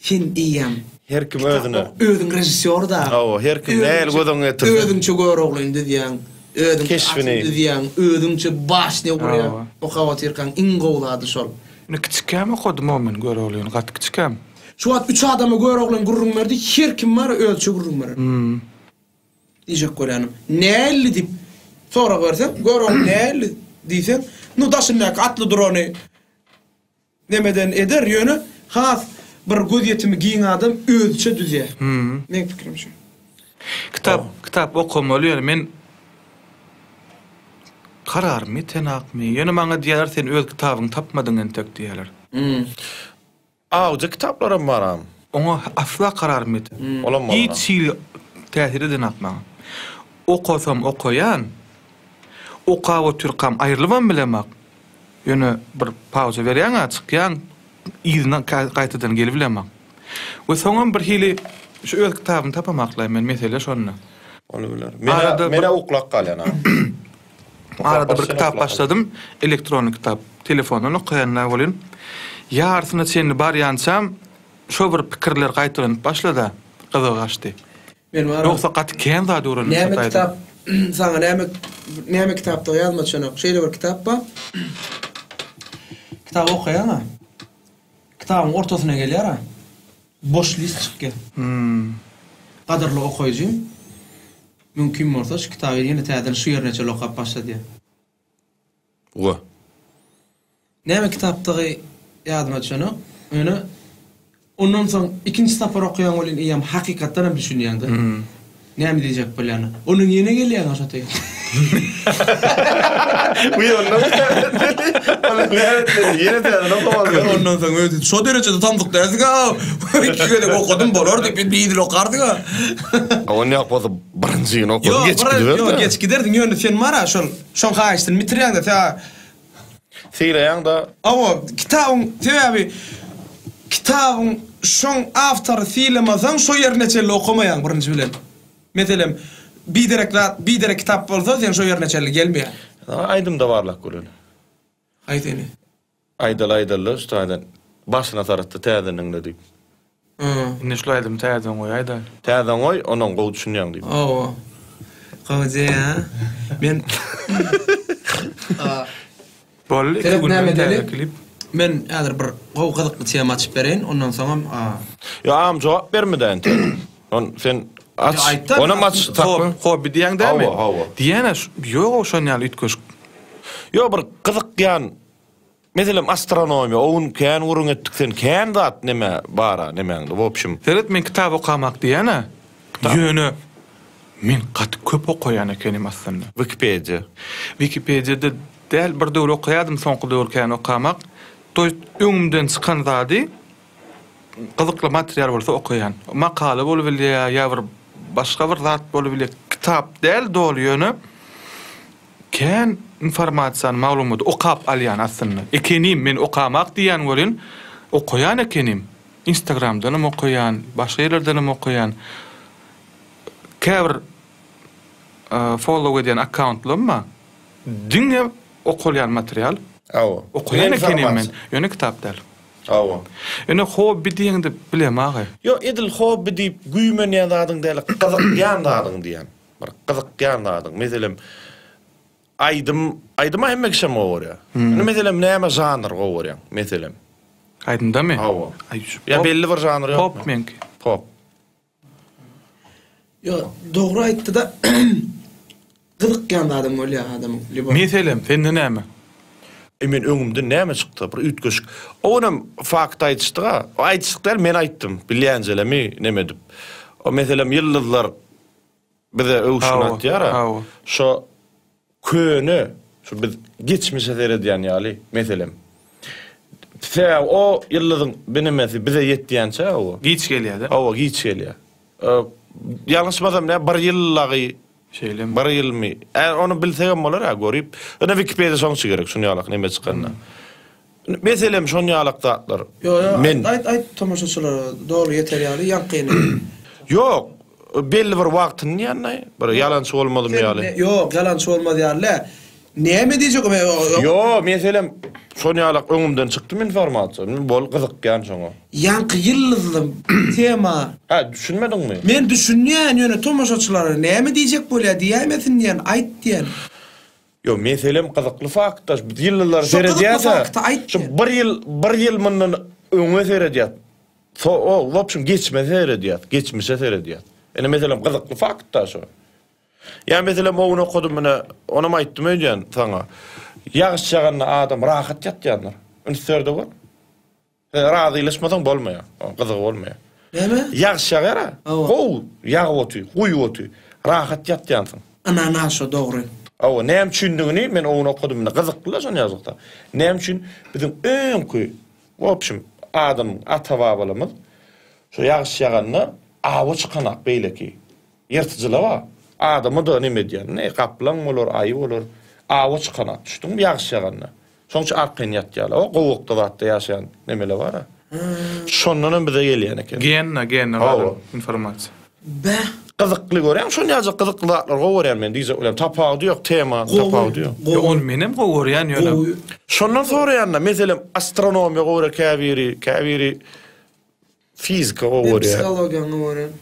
S1: Sen eýýäm
S2: Her kim özüne.
S1: Özüň režissýor-da.
S2: Hawa, her kim nähili göz öňüne getirse.
S1: Özüňçe Göroglyny düzýäň, özüňçe
S2: Keşbini.
S1: atyny düzýäň, özüňçe başnýa gurýaň.
S3: Hawa.
S1: Okap otyrkaň iň gowy zady şol.
S3: Indi kiçikäm okadym-ow men Göroglyny, gaty kiçikäm.
S1: Şu wagt üç adama Göroglyny gürrüň berdi, her kim bar özüçe gürrüň berer. Diýjek bolýanym, nähili diýip sorag berseň, Görogly nähili diýseň, nu daşyndaky atly durany Nemeden eder, ýöne has bir gözýetimi giň adam özüçe düzýär. Meň pikirim şu.
S3: Kitap, kitap okamaly ýöne men kararym ýetenakmy? Ýöne maňa diýýärler sen öz kitabyňy tapmadyň entek diýýärler.
S2: Audio kitaplaram baram.
S3: Oňa asla kararym ýeten.
S2: Olam bolar.
S3: Hiç hili täsir edenak maňa. Okasam okaýan, okap otyrkam aýrylybam bilemak. Ýöne bir pauza berýäň-ä, çykýaň, yzyna gaýtadan gelibilemok. We soňam bir hili şu öz kitabymy tapamaklaý men, mesele şonda.
S2: Ony biler. Menä, menä uklap galýan a.
S3: Arada bir kitap başladym, elektronny kitap. Telefondan okaýan-da welin, ýarysyna çenli barýançam şo bir pikirler gaýtalanyp başlady-a, gyzygy gaçdy.
S1: Men bar.
S3: Ýogsa gaty kän zat öwrendim
S1: Näme
S3: şo taýda.
S1: kitap saňa näme näme kitapdygy ýadyma düşenok. Şeýle bir kitap bar. Kitaby okaýaň-a. Kitabyň ortasyna gelýär-a. Boş list çykýar.
S3: Hmm.
S1: Gadyrly okaýjym, mümkin bolsa şu kitaby ýene täzeden şu ýerine çenli okap başla diýýär.
S2: Wa.
S1: Näme kitapdygy ýadyma düşenok. Ýöne ondan soň ikinji sapar okaýaň welin eýýäm hakykatdan hem düşünýäň-de. Näme diýjek bolýanyny. Ondan ýene gelýäň-ä şo teý.
S2: Bu ýolda Ýene täzeden okamaly.
S1: Ondan soň özi şo derejede samsyk dälsiň-ä. Iki gezek okadym bolar diýip indi yzyny okarsyň-a.
S2: Ondan ýok bolsa birinjini okadym
S1: Ýok,
S2: geçip gidiberdi.
S1: Ýok, geçip giderdiň ýöne sen bar-a şol şoň haýyşdyny bitirýäň-de sen
S2: Sylaýaň-da.
S1: Hawa, kitabyň sebäbi kitabyň şoň awtory sylamasaň şo ýerine çenli okamaýaň birinji bilen. Meselem, biderek zat, biderek kitap bolsa sen şo ýerine çenli gelmeýäň.
S2: Aýdymda barlap göreli.
S1: Haýsyny?
S2: Aýdaly aýdaly şu taýdan başyna saratdy täzeden diňle diýip.
S3: Indi şul aýdymy täzeden goýaýda.
S2: Täzeden goý, ondan gowy düşünýäň diýip.
S1: Hawa. Gowy diýýä. Men
S3: Boldy, iki
S1: Seret näme
S3: günden täze
S1: edeli?
S3: klip.
S1: Men häzir bir gowy gyzykly tema açyp bereýin, ondan soňam
S2: Ýa agam jogap bermedi entek. On sen aç.
S1: Ýa aýtda.
S2: Onam aç sakla.
S3: Hobby diýýäň dälmi?
S2: Hawa, hawa.
S3: Diýýän-ä, ýog-ow şon ýaly üýtgeşik.
S2: Ýok bir gyzykýan meselem astronomiýa o gün kän gürrüň etdik sen kän zat neme bara nemäňde w obşim.
S3: Seret men kitap okamak diýýän-ä. Ýöne men gaty köp okaýan ekenim aslynda.
S2: Wikipediýa.
S3: Wikipediýada däl bir döwür okaýadym soňky döwür kän okamak. To ýest öňümden çykan zady gyzykly material bolsa okaýan. Makala bolubilýär ýa bir başga bir zat bolubilýär. Kitap däl doly ýöne Kän informasiýany, maglumaty okap alýan aslynda. Ekenim, men okamak diýýän welin, okaýan ekenim. Instagramdanam okaýan, başga ýerlerdenem okaýan. Käbir follow edýän akkauntlarym bar. Diňe okalýan material.
S2: Hawa.
S3: Okaýan ekenim men. Ýöne kitap däl.
S2: Hawa.
S3: Ýöne hobbi diýeňde bilemag-aý.
S2: Ýok, edil hobbi diýip güýmenýän zadyň däl, gyzykýan zadyň diýýän. Bir gyzykýan zadyň. Meselem, aýdym, aýdyma hemme kişem gowy görýär. Indi meselem näme žanr gowy görýäň? Meselem.
S3: Aýdymdamy?
S2: Hawa. Ýa belli bir žanr ýokmy?
S3: Pop meňki.
S2: Pop.
S1: Ýok, dogry aýtdy-da. Gyzykýan zadam bolýar adamyň lýuboý.
S3: Meselem, sende näme?
S2: E men öňümden näme çykdy? Bir üýtgeşik. O günem fakt aýdyşdyk-a. Aýdyşdyk däl, men aýtdym. Bilýänjelemi neme edip. O meselem ýyldyzlar bize öwşün atýar-a. Şo köne, şu biz geçmişe seredýän ýaly, meselem. Sebäbi o ýyldyzyň binemesi bize ýetýänçä o.
S3: Giç gelýär-de.
S2: Hawa, giç gelýär. Ýalňyşmasam nä bir ýyllagy
S3: Şeýlemi?
S2: Bir ýylmy? Ä ony bilsegem bolar-a görüp. Ine Wikipediýa şoň üçin gerek, şuny ýalak neme çykanda. Meselem şon ýalak zatlar.
S1: Ýo ýo
S2: Men
S1: aýt aýt tomaşaçylara doly ýeter ýaly ýaňkyny.
S2: Ýok, belli bir wagtyny diýendaý, bir ýalançy bolmazym
S1: Sen
S2: ýaly.
S1: ýok ýalançy bolmaz ýaly däl. Näme diýjek
S2: Ýo, meselem. Şon ýalak öňümden çykdymy informasiýa, men bol gyzykýan şoňa.
S1: Ýaňky ýyldyzly tema.
S2: Hä, düşünmediňmi?
S1: Men düşünýän, ýöne tomaşaçylara näme diýjek bolýa diýäýmesin diýen, aýt diýen.
S2: Ýok, meselem gyzykly faktda, biz ýyldyzlara
S1: Şo gyzykly
S2: seredýäs-ä.
S1: fakty aýt
S2: Şu
S1: diýen.
S2: bir ýyl, bir ýyl mundan öňe seredýäs. So, o, w obşem, geçme seredýäs, geçmişe seredýäs. Ine, meselem, gyzykly fakt-da şo. Ýa meselem o gün okadym mine, onam aýtdym öýdýän saňa. Ýagyş ýaganda adam rahat ýatýandyr. Üns berde gör. Sen razylaşmasaň bolmaýar. Gyzygy bolmaýar.
S1: Näme?
S2: Ýagyş ýagýar-a. Gowy ýagyp otyr, guýup otyr. Rahat ýatýansyň.
S1: Ynana şo dogry.
S2: Hawa, näme üçindigini men o gün okadym mine. Gyzykly-la şony ýazykda. Näme üçin biziň öňki, w obşem, adamyň ata-babalarymyz şo ýagyş ýaganda awa çykanak beýleki. Ýyrtyjylar bar. Adamy-da neme edýär. Ne gaplaň bolar, aýy bolar. Awa çykanak. Düşdüňmi ýagyş ýaganda. Şoň üçin arkaýyn ýatýarlar. O gowakda zatda ýaşaýan nemeler bar-a. Şondanam bize gelýän eken.
S3: Genna, genna galan informasiýa.
S1: Bäh.
S2: Gyzykly görýäň, şon ýaljak gyzykly zatlary gowy görýän men diýjek bolýan. Tapawudy ýok, tema tapawudy ýok.
S3: Ýok, ony menem gowy görýän ýöne.
S2: Şondan soraýan-da, meselem, astronomiýa gowy görýär käbiri, käbiri fizika gowy
S1: Men
S2: görýär.
S1: psihologiýany gowy görýän.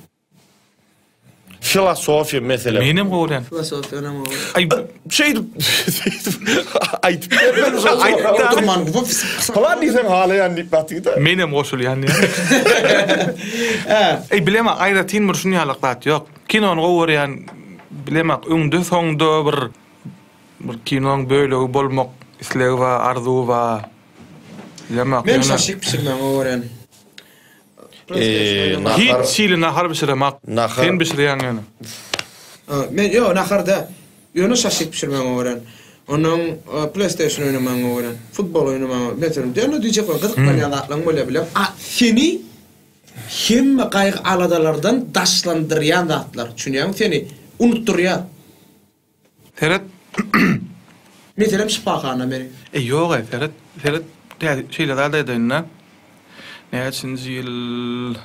S2: Filosofiýa meselem.
S3: Menem gowy görýän.
S1: Filosofiýanam gowy.
S3: Aý
S2: şeýdip aýdyp bermeli şo.
S1: Oturman
S2: Plan diýseň halaýan diýip batyda.
S3: Menem goşulýan diýýän. Eý bilemok aýratyn bir şuny ýalyk zat ýok. Kinony gowy görýän bilemok öňde soňda bir bir kinoň bölegi bolmak islegi bar, arzuwy bar. Bilemok.
S1: Men şaşlyk bişirmegi gowy görýän.
S3: Hiç hili nahar bişiremak.
S2: Nahar.
S3: Sen bişirýäň ýöne.
S1: Men ýok nahar däl. Ýöne şaşlyk bişirmegi gowy görýän. Ondan PlayStation oýnamagy gowy görýän. Futbol oýnamagy. Meselem, däl diýjek bolýan gyzyklanýan zatlaryň bolýar bileň. A seni hemme gaýgy-aladalardan daşlandyrýan zatlar. Düşünýäňmi seni unutdyrýar.
S3: Seret.
S1: Meselem şypahana meni.
S3: E ýog-aý seret, seret şeýle zat aýdaýyn-da. Näçinji ýyl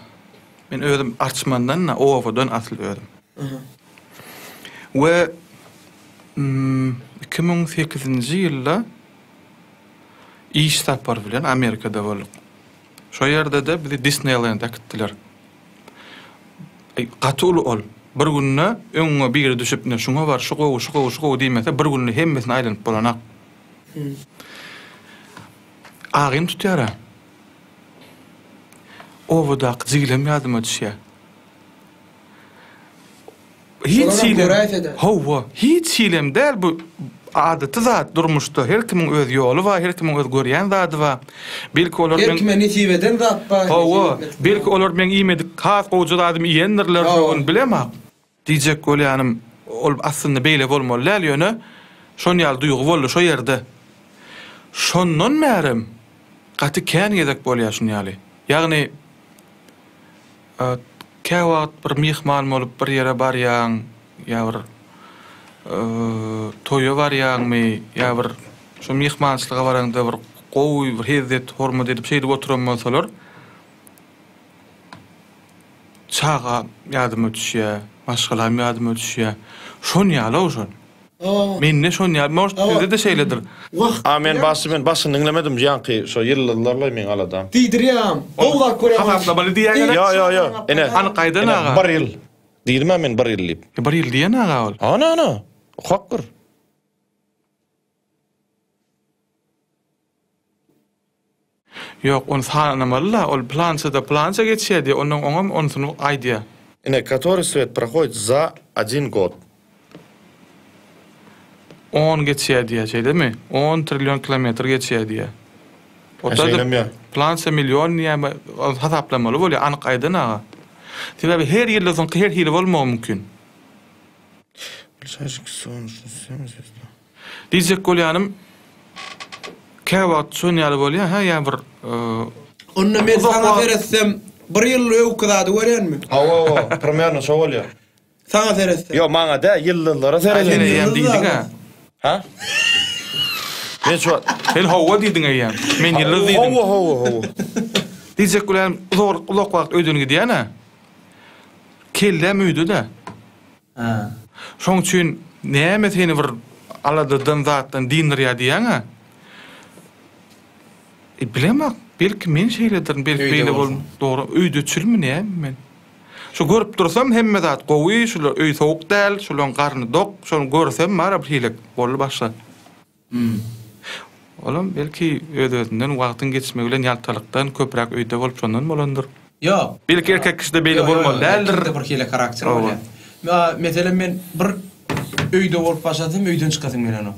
S3: men özüm Arçmandan-da, obadan asyl özüm. We 2008-nji ýylda iş sapary bilen Amerikada bolduk. Şo ýerde-de bizi Disneýlende äkitdiler. Gaty uly ol. Bir günde öňüňe biri düşüp ine şuňa bar, şu gowy, şu gowy, şu gowy diýmese bir günde hemmesini aýlanyp bolanak. Agym tutýar-a. Obadaky jigilem ýadyma düşýär. Hiç hilem, hawa, hiç hilem däl bu adaty zat durmuşda her kimiň öz ýoly bar, her kimiň öz görýän zady bar. Belki olar
S1: Her kime nesip eden zat bar.
S3: Hawa, belki olar meň iýmedik has gowja zadymy iýendirler şo gün bilemok. Diýjek bolýanym ol aslynda beýle bolmaly däl ýöne şon ýaly duýgy boldy şo ýerde. Şondan bärem gaty kän gezek bolýar şun ýaly. Ýagny Käwagt bir myhman bolup bir ýere barýaň, ýa bir toýa barýaňmy, ýa bir şo myhmançylyga baraňda bir gowy bir hezzet, hormat edip şeýdip oturan bolsalar, çagam ýadyma düşýär, maşgalam ýadyma düşýär. Şon ýaly-ow şol. Mende şon ýaly, может sizde-de şeýledir.
S1: Wah.
S2: A men başy men başyny diňlemedim ýaňky şo ýyldyzlarlaý meň aladam.
S1: Diýdirýäm. Gowy zat görýän.
S3: Hasaplamaly diýýän gerek.
S2: Ýo ýo ýo. Ine.
S3: Anyk aýdan
S2: Ine
S3: aga.
S2: bir ýyl. Diýdim-ä men bir ýyl diýip.
S3: Bir ýyl diýen aga ol.
S2: Ana ana. Okap gör.
S3: Ýok, ony sanamaly-la, ol pylança-da pylança geçýär diýýär, onnoň oňam onusyny aýdýar.
S2: Ine, kotoryý svet prohodit za odin god.
S3: On geçýär diýýär, şeýlemi? On trillion kilometr geçýär diýýär.
S2: Hä, şeýlemi ýa?
S3: Pylança million diýýärmi, ony hasaplamaly bolýar, anyk aýdan aga. Sebäbi her ýyldyzyňky her hili bolmagy mümkin. Diýjek bolýanym, käwagt şon ýaly bolýar, hä, ýa bir
S1: Onda men saňa seretsem, bir ýyl öwki zady görýänmi?
S2: Hawa, hawa, primerno şo bolýar.
S1: Saňa seretsem.
S2: Ýok, maňa däl, ýyldyzlara
S3: Sen
S2: sereden.
S3: eýýäm diýdiň-ä.
S2: Ha? Men şu wagt
S3: Sen hawa diýdiň eýýäm. Men ýyldyz diýdim.
S2: Hawa, hawa, hawa.
S3: Diýjek bolýanym, uzak, uzak wagt öýden gidýän-ä. Kelläm öýde-de.
S1: Hä.
S3: Şoň üçin näme seni bir aladadan zatdan dynyrýar diýýäň-ä. E, bilemok. Belki men şeýledirin, belki beýle bol. Dogry, öýdeçilmi näme men? Şu görüp dursam hemme zat gowy, şular öý sowuk däl, şularyň garny dok, şony görsem bar bir hili boldy başga. Hmm. Olam belki öz-özünden wagtyň geçmegi bilen ýaltalykdan köpräk öýde bolup şondan bolandyr.
S1: Ýok.
S3: Belki erkek kişide beýle bolmaly däldir.
S1: Erkekde bir hili harakter bolýar. Meselem men bir öýde bolup başlasam öýden çykasym gelenok.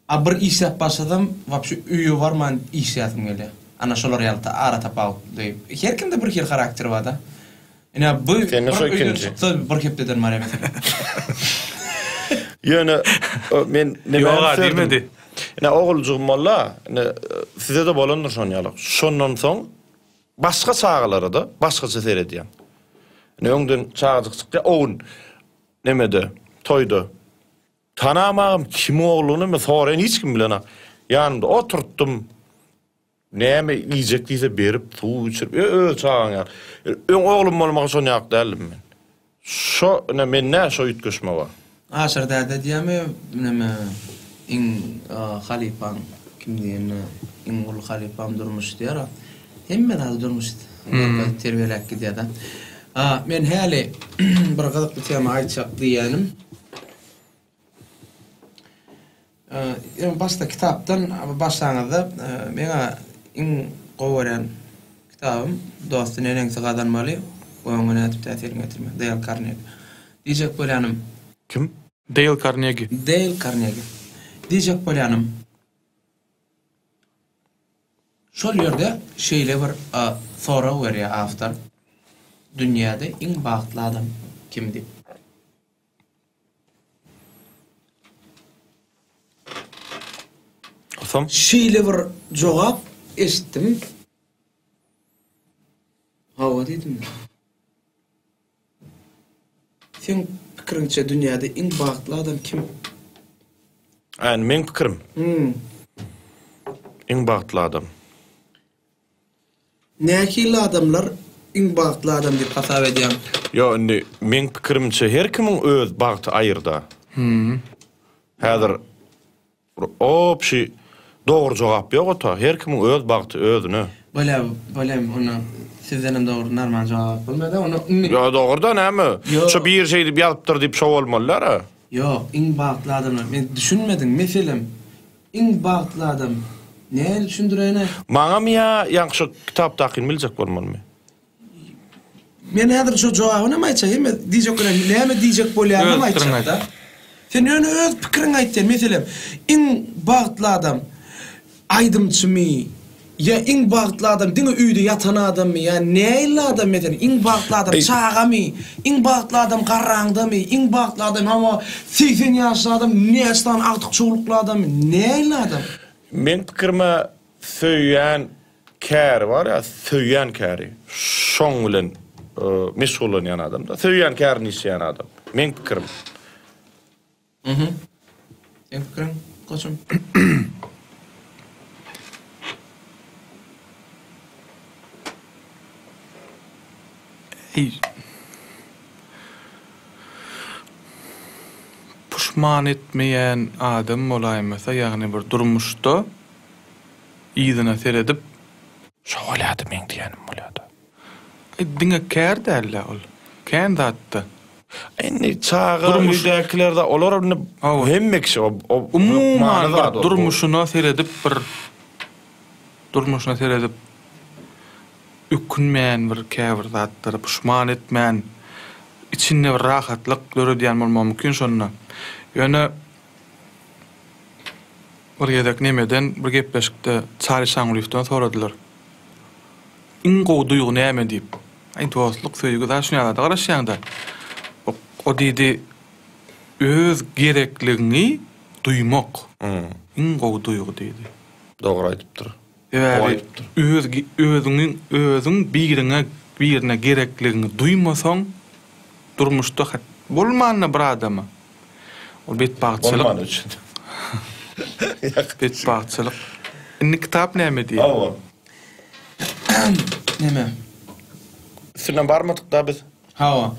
S1: A bir işläp başlasam wapşe öýe barman işläsim gelýär. Ana şolar ýaly ara tapawutly. Her kimde bir hili harakter barda. Ine bu
S2: Sende
S1: bir
S2: şo
S1: öýden
S2: ikinji.
S1: çyksa bir hepdeden barýar meselem.
S2: Ýöne men näme
S3: Ýok-a diýmedi.
S2: Ine oguljygym bolda, ine size-de bolandyr şon ýaly. Şondan soň başga çagalara-da başgaça seredýän. Ine öňden çagajyk çykýar, o gün nemede, toýda. Tanamagym kimiň ogluny men soraýyn hiç kim bilenok. Ýanymda oturtdym. Näme iýjek diýse berip, suw içirip, öz çagaň ýaly. Öň oglum bolmasa şony ýaly däldim men. Şo ine mende şo üýtgeşme bar.
S1: Aşyr däde diýýämi neme iň halypaň kim diýende iň uly halypam durmuş diýer. Hemme zady durmuş görkezip terbiýeläp gidýär-de. Men häli bir gyzykly tema aýtjak diýýänim. Ýöne başda kitapdan başlaňyzda meňä iň gowy görýän kitabym Dosty neneňsi gazanmaly we oňa nädip täsiriňi ýetirmeli Deýl Karnegi. Diýjek bolýanym.
S2: Kim?
S3: Deýl Karnegi.
S1: Deýl Karnegi. Diýjek bolýanym. Şol ýerde şeýle bir sorag berýär awtor, Dünýäde iň bagtly adam kim diýip.
S2: Soň?
S1: Şeýle bir jogap eşitdim. Hawa diýdim. Seň pikiriňçe dünýäde iň bagtly adam kim?
S2: Ýani meň pikirim.
S1: Hmm.
S2: Iň bagtly adam.
S1: Nähili adamlar iň bagtly adam diýip hasap edýäň?
S2: Ýok indi meň pikirimçe her kimiň öz bagty aýyrda.
S3: Hmm.
S2: Häzir Bir obşi dogry jogap ýok ota, her kimiň öz bagty özüne.
S1: Bolýa bolýa onda sizdenem dogry normal jogap alyp bolmaýada onda indi.
S2: Ýo dogruda näme?
S1: Ýok.
S2: Şo biri şeýdip ýazypdyr diýip şo bolmaly däl-ä.
S1: Ýok iň bagtly adamlar men düşünmedim meselem iň bagtly adam nähili düşündireýin-aý.
S2: Maňamy ýa ýaňky şo kitapdakyny biljek bolmalymy?
S1: Men häzir şo jogabynam aýtjak, hemme diýjek bolýan, näme diýjek bolýanynam aýtjak-da. Sen ýöne öz pikiriňi aýt sen, meselem, iň bagtly adam aýdymçymy ýa iň bagtly adam diňe öýde ýatan adammy ýa nähili adam meselem, iň bagtly adam çagamy, iň bagtly adam garraňdamy, iň bagtly adam hawa 80 ýaşly adam näçe sany agtyk-çowlukly adammy, nähili adam?
S2: Meň pikirime söýýän Käri bar ýa söýýän käri. Şoň bilen meşgullanýan adam da. Söýýän kärini işleýän adam. Meň pikirim.
S1: Mhm. Seň pikiriň goçum?
S3: Eý. Puşman etmeýän adam bolaýmasa, ýagny bir durmuşda yzyna seredip.
S2: Şo bolýady meň diýenim bolýady.
S3: Aý diňe kär dälä ol. Kän zatda.
S2: Indi çaga
S3: Durmuş.
S2: öýdäkiler-de olar indi
S3: Hawa.
S2: hemme kişi o o
S3: Umuman
S2: hökmany
S3: bir
S2: zat ol.
S3: durmuşyna seredip bir durmuşyna seredip ökünmän bir käbir zatlara puşman etmän içinde bir rahatlyk döredýän bolmagy mümkin şonda. Ýöne Bir gezek nemeden bir gepleşikde Çary Şangulyýewden soradylar. Iň gowy duýgy näme diýip. Aý dostluk, söýgi zat şuny ýaly zada garaşýaňda. O diýdi, öz gerekligiňi duýmak. Iň gowy duýgy diýdi.
S2: Dogry aýdypdyr.
S3: Sebäbi öz özüňi özüň biriňe birine gerekligiňi duýmasaň durmuşda bolmanda bir adama Ol betbagtçylyk.
S2: Bolmany üçin.
S3: Betbagtçylyk. Indi kitap näme diýýär?
S2: Hawa.
S1: Näme?
S2: Üstünden barmadyk-da biz.
S1: Hawa.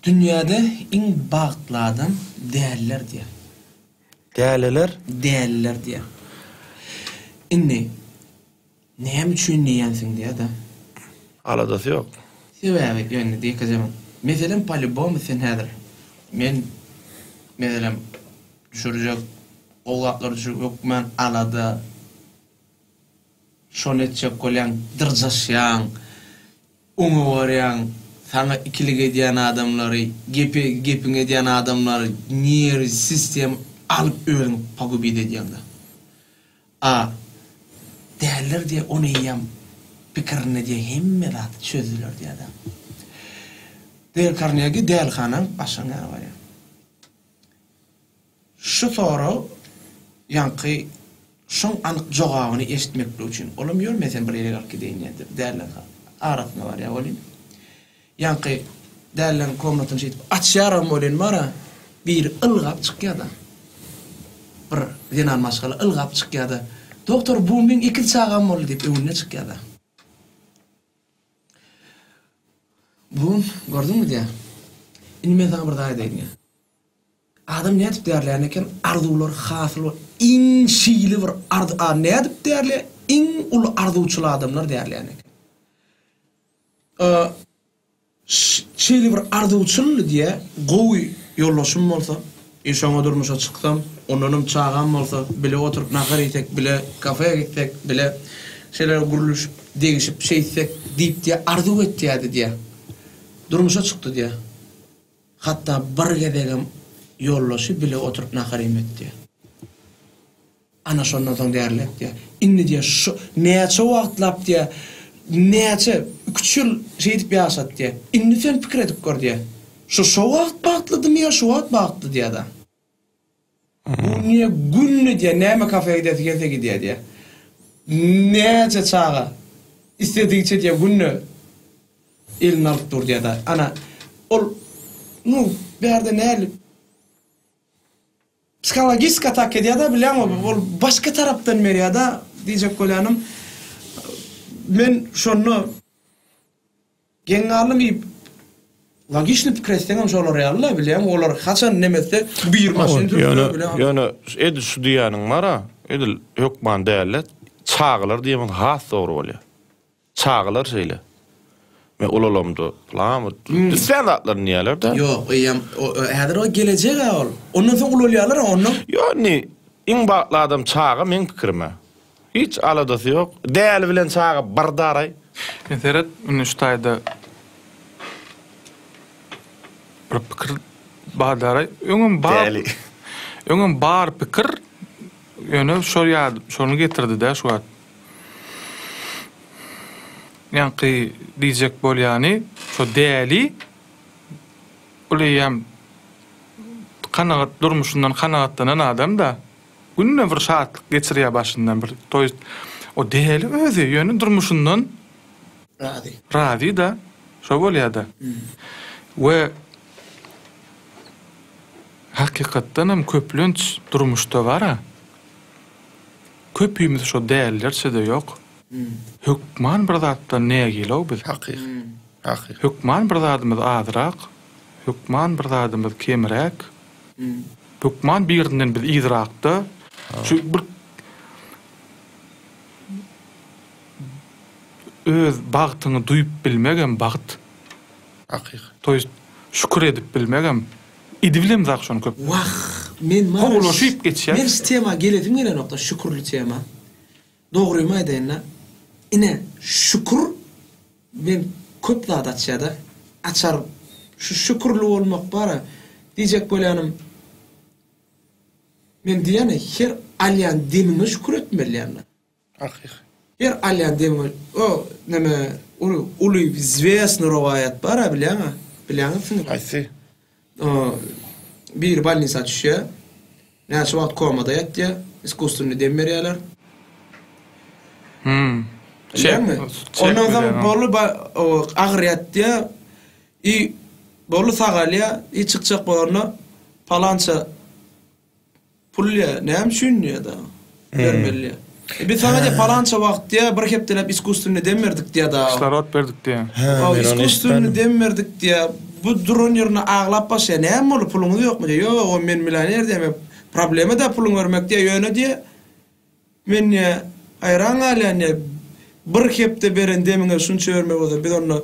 S1: Dünýäde iň bagtly adam däliler diýýär.
S2: Däliler?
S1: Däliler diýýär. Indi. Näme üçin diýýänsiň diýýä-de.
S2: Aladasy ýok.
S1: Sebäbi ýöne diýkejemin. Meselem polýubomy sen häzir men meselem düşürjek gowy zatlar düşür hökman alada şony etjek bolýaň dyrjaşýaň oňa barýaň saňa ikilik edýän adamlary gepi gepiňi edýän adamlary nerwi sistem alyp özüňi pogubit edýäňda. A däller diýä ony eýýäm pikirinde diýä hemme zady çözdüler diýä-de. Deýl Karnegi dälihanaň başynyň ýanyna barýar. Şu sorag ýaňky şoň anyk jogabyny eşitmeklik üçin olam ýör men seni bir ýere alyp gideýin diýä dälden arasyna barýar welin Ýaňky dälileriň komnatyny şeýdip açýaram welin bar-a, biri ylgap çykýa-da. Bir zenan maşgala ylgap çykýa-da, Doktor, bu meň ekiz çagam boldy diýip öňünde çykýa-da. Bum, gördüňmi diýýär. Indi men saňa bir zat aýdaýyn diýýär. Adam nädip därleýän eken, arzuwlar hasyl bol, iň şeýle bir arz, a nädip därleýär, iň uly arzuwçyl adamlar därleýän eken. Şeýle bir arzuwçyldy diýä, gowy ýoldaşym bolsa, i şoňa durmuşa çyksam, ondanam çagam bolsa, bile oturyp nahar iýsek, bile kafe gitsek, bile şeýle gürlüşip, degişip şeýtsek diýip diýä arzuw etýärdi diýä. Durmuşa çykdy diýä. Hatda bir gezegem ýoldaşy bile oturyp nahar iýmedi diýä. Ana şondan soň däriläp diýýär. Indi diýýär, şu näçe wagtlap diýýär, näçe, iki-üç ýyl şeýdip ýaşady diýýär. Indi sen pikir edip gör diýýär. Şu şo wagt bagtlydymy ýa şu wagt bagtly diýýär-de. Bu diýýär, günde diýýär, näme kafe gidesi gelse gidýär diýýär. Näçe çaga isledigiçe diýýär, günde elini alyp dur diýýär-de. Ana, ol, nu, bärde näli Psihologiski ataka edýär-de bilýäňmi, ol başga tarapdan berýär-de, diýjek bolýanym, men şonda geň galdym i logiçny pikir etseňem şolar ýaly-da bilýäňmi, olar haçan neme etse bir maşyn sürse
S2: Ýöne,
S1: bilýäňmi.
S2: ýöne edil şu diýýäniň bar-a, edil hökman däl-de, çagalar diýen bolsa has dogry bolýar. Çagalar şeýle. Men ulalamda pylan islän zatlaryny diýýärler-de.
S1: Ýok, eýýäm häzir o gelejek-ä ol. Ondan soň ulalýarlar-a ondan.
S2: Ýok, indi iň bagtly adam çaga meň pikirime. Hiç aladasy ýok. Däli bilen çaga bir daraý.
S3: Sen seret, indi şu taýda bir pikir bar daraý. Öňem bar.
S2: Däli.
S3: Öňem bar pikir. Ýöne şol ýa şony getirdi-dä şu wagt. Ýaňky diýjek bolýany şo däli ol eýýäm kanagat durmuşyndan kanagatlanan adam-da. Günde bir şatlyk geçirýär başyndan bir to ýest o däli özi ýöne durmuşyndan
S1: Razy.
S3: Razy-da şo bolýar-da. We hakykatdanam köplenç durmuşda bar-a. Köpimiz şo dälilerçe-de ýok. Hökman bir zatdan nägilew biz.
S2: Hakyky. Hakyky.
S3: Hökman bir zadymyz azrak, hökman bir zadymyz kemräk. Hökman birinden biz yzrakda. Şu bir öz bagtyňy duýup bilmegem bagt.
S2: Hakyky.
S3: To ýest şükür edip bilmegem. Edibilemzak şony köp.
S1: Wah, men mara
S3: Howlaşyp geçýär.
S1: Men şu tema gelesim gelenokda şükürli tema. Dogrymy aýdaýynda, ine şükür men köp zat açýada. Açar şu şükürli bolmak bara diýjek bolýanym men diýýän her alýan demiňe şükür etmeli diýýän.
S2: Hakyky.
S1: Her alýan demiňe o neme uly uly zwesny rowaýat bar-a bilýäňä? Bilýäňizsiňiz?
S2: Haýsy?
S1: O biri bolnisa düşýär. Näçe wagt komada ýatýar. Iskusstwennyý dem berýärler.
S3: Hmm.
S1: Bilýäňmi? Ondan soň boldy agyr ýatýar. I boldy sagalýar. I çykjak bolanda palança Pul diýýär, näme üçin diýýär dagy. Bermeli diýýär. E biz saňa diýýär palança wagt diýýär, bir hepdeläp iskusstwennyý dem berdik diýýär dagy.
S3: Kislorod berdik diýýär.
S2: Hä, men ony
S1: Iskusstwennyý
S2: eşitmändim.
S1: dem berdik diýýär. Bu duran ýerinde aglap başlaýar. Näme boldy, puluňyz ýokmy diýýär. Ýok, o men millioner diýýär, men problema däl puluňy bermek diýýär, ýöne diýýär, men diýýär, haýran galýan diýýär. Bir hepde beren demiňe şunça bermek bolsa biz onda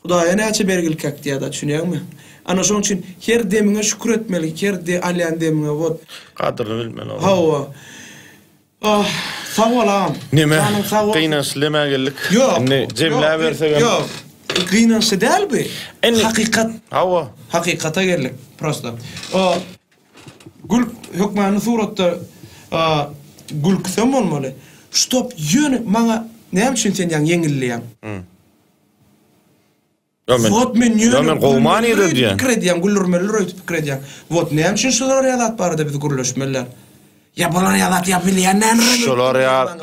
S1: Hudaýa näçe bergilkäk diýýär-dä düşünýäňmi? Ana şoň üçin her demiňe şükür etmeli, her de alýan demiňe wot.
S2: Gadyryny bilmeli onuň.
S1: Hawa. Ah, sag bol agam.
S2: Neme?
S1: Janyň sag bolsun.
S2: Gynançly demä geldik.
S1: Ýok.
S2: Indi jemläbersegem.
S1: Ýok. Gynançly däl bu.
S2: Indi
S1: Hakykat.
S2: Hawa.
S1: Hakykata geldik prosta. O gül hökmany suratda gülküsem bolmaly. Ştop ýöne maňa näme üçin sen ýaňy ýeňilleýäň?
S2: Ýa men
S1: Wot men
S2: Ýa
S1: ýöne
S2: men gowy manyda
S1: gülmelidir öýdüp
S2: diýýän.
S1: pikir edýän, güldürmelidir öýdüp pikir edýän. Wot näme üçin şular ýa zat barada biz gürleşmeliler? Ýa bular ýa zat ýa bilýän näme
S2: Şular ýa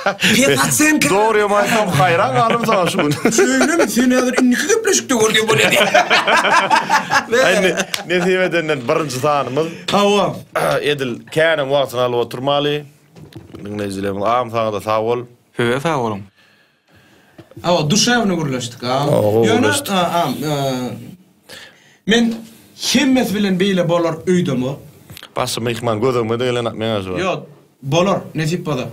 S1: Pes ocenka.
S2: Dogrymy aýtsam haýran galdym saňa şu gün.
S1: Şeýlemi sen häzir indiki gepleşikde gör diýip bolýar.
S2: Indi nesip edenden birinji sanymyz.
S1: Hawa.
S2: Edil känem wagtyny alyp oturmaly. Diňleýjilerimiz agam saňa-da sag bol.
S3: Size sag boluň.
S1: Hawa, duşewny gürleşdik agam.
S2: Hawa, gowy
S1: Ýöne
S2: gürleşdik.
S1: agam, men hemmesi bilen beýle bolar öýdemok.
S2: Başy myhman göz öňüme-de gelenok meňe şu wagt.
S1: Ýok, bolar, nesip bolsa.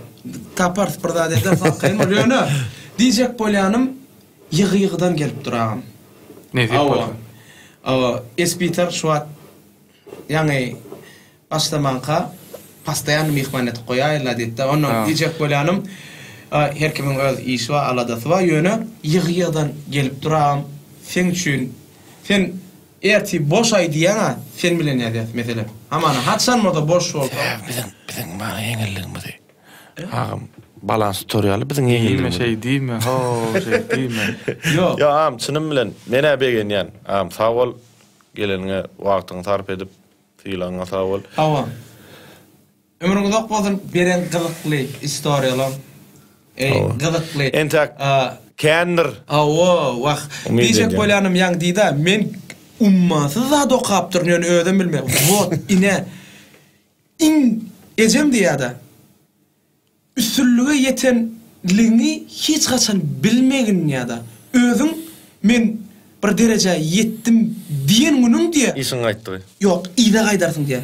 S1: Taparys, bir zat ederis, arkaýyn bol. Ýöne diýjek bolýanym, ýygy-ýygydan gelip dur agam.
S3: Nesip bolsa.
S1: Hawa, Espitar şu wagt Ýaňy başlamanka postoýanny myhman edip goýaýyla diýipdi. Ondan diýjek bolýanym, her kimiň öz işi bar, aladasy bar, ýöne ýygy-ýygydan gelip dur agam, seň üçin, sen ertir boş aý diýýäň-ä, sen bilen ýazýas meselem. Hamana haçan bolsa boş bolsaň.
S2: Sebäbi biziň, biziň mana ýeňilligimizi agam balans tutar ýaly biziň ýeňilligimizi.
S3: Diýme şeý diýme, ho, şeý diýme.
S1: Ýok.
S2: Ýok agam çynym bilen men-ä begenýän. Agam sag bol. Geleniňe wagtyňy sarp edip sylagyňa sag bol.
S1: Hawa. Ömrüň uzak bolsun beren gyzykly istoriýalaň. Eý gyzykly.
S2: Entäk kändir.
S1: Hawa wah. Diýjek bolýanym ýaňy diýdä men ummasyz zat okapdyryn ýöne özem bilmeýän. Wot ine iň ejem diýýädä. Üstünlige ýetenligiňi hiç haçan bilmegin ýa-da özüň men bir derejä ýetdim diýen günüň diýe.
S2: Işiň gaýtdygy.
S1: Ýok, yza gaýdarsyň diýe.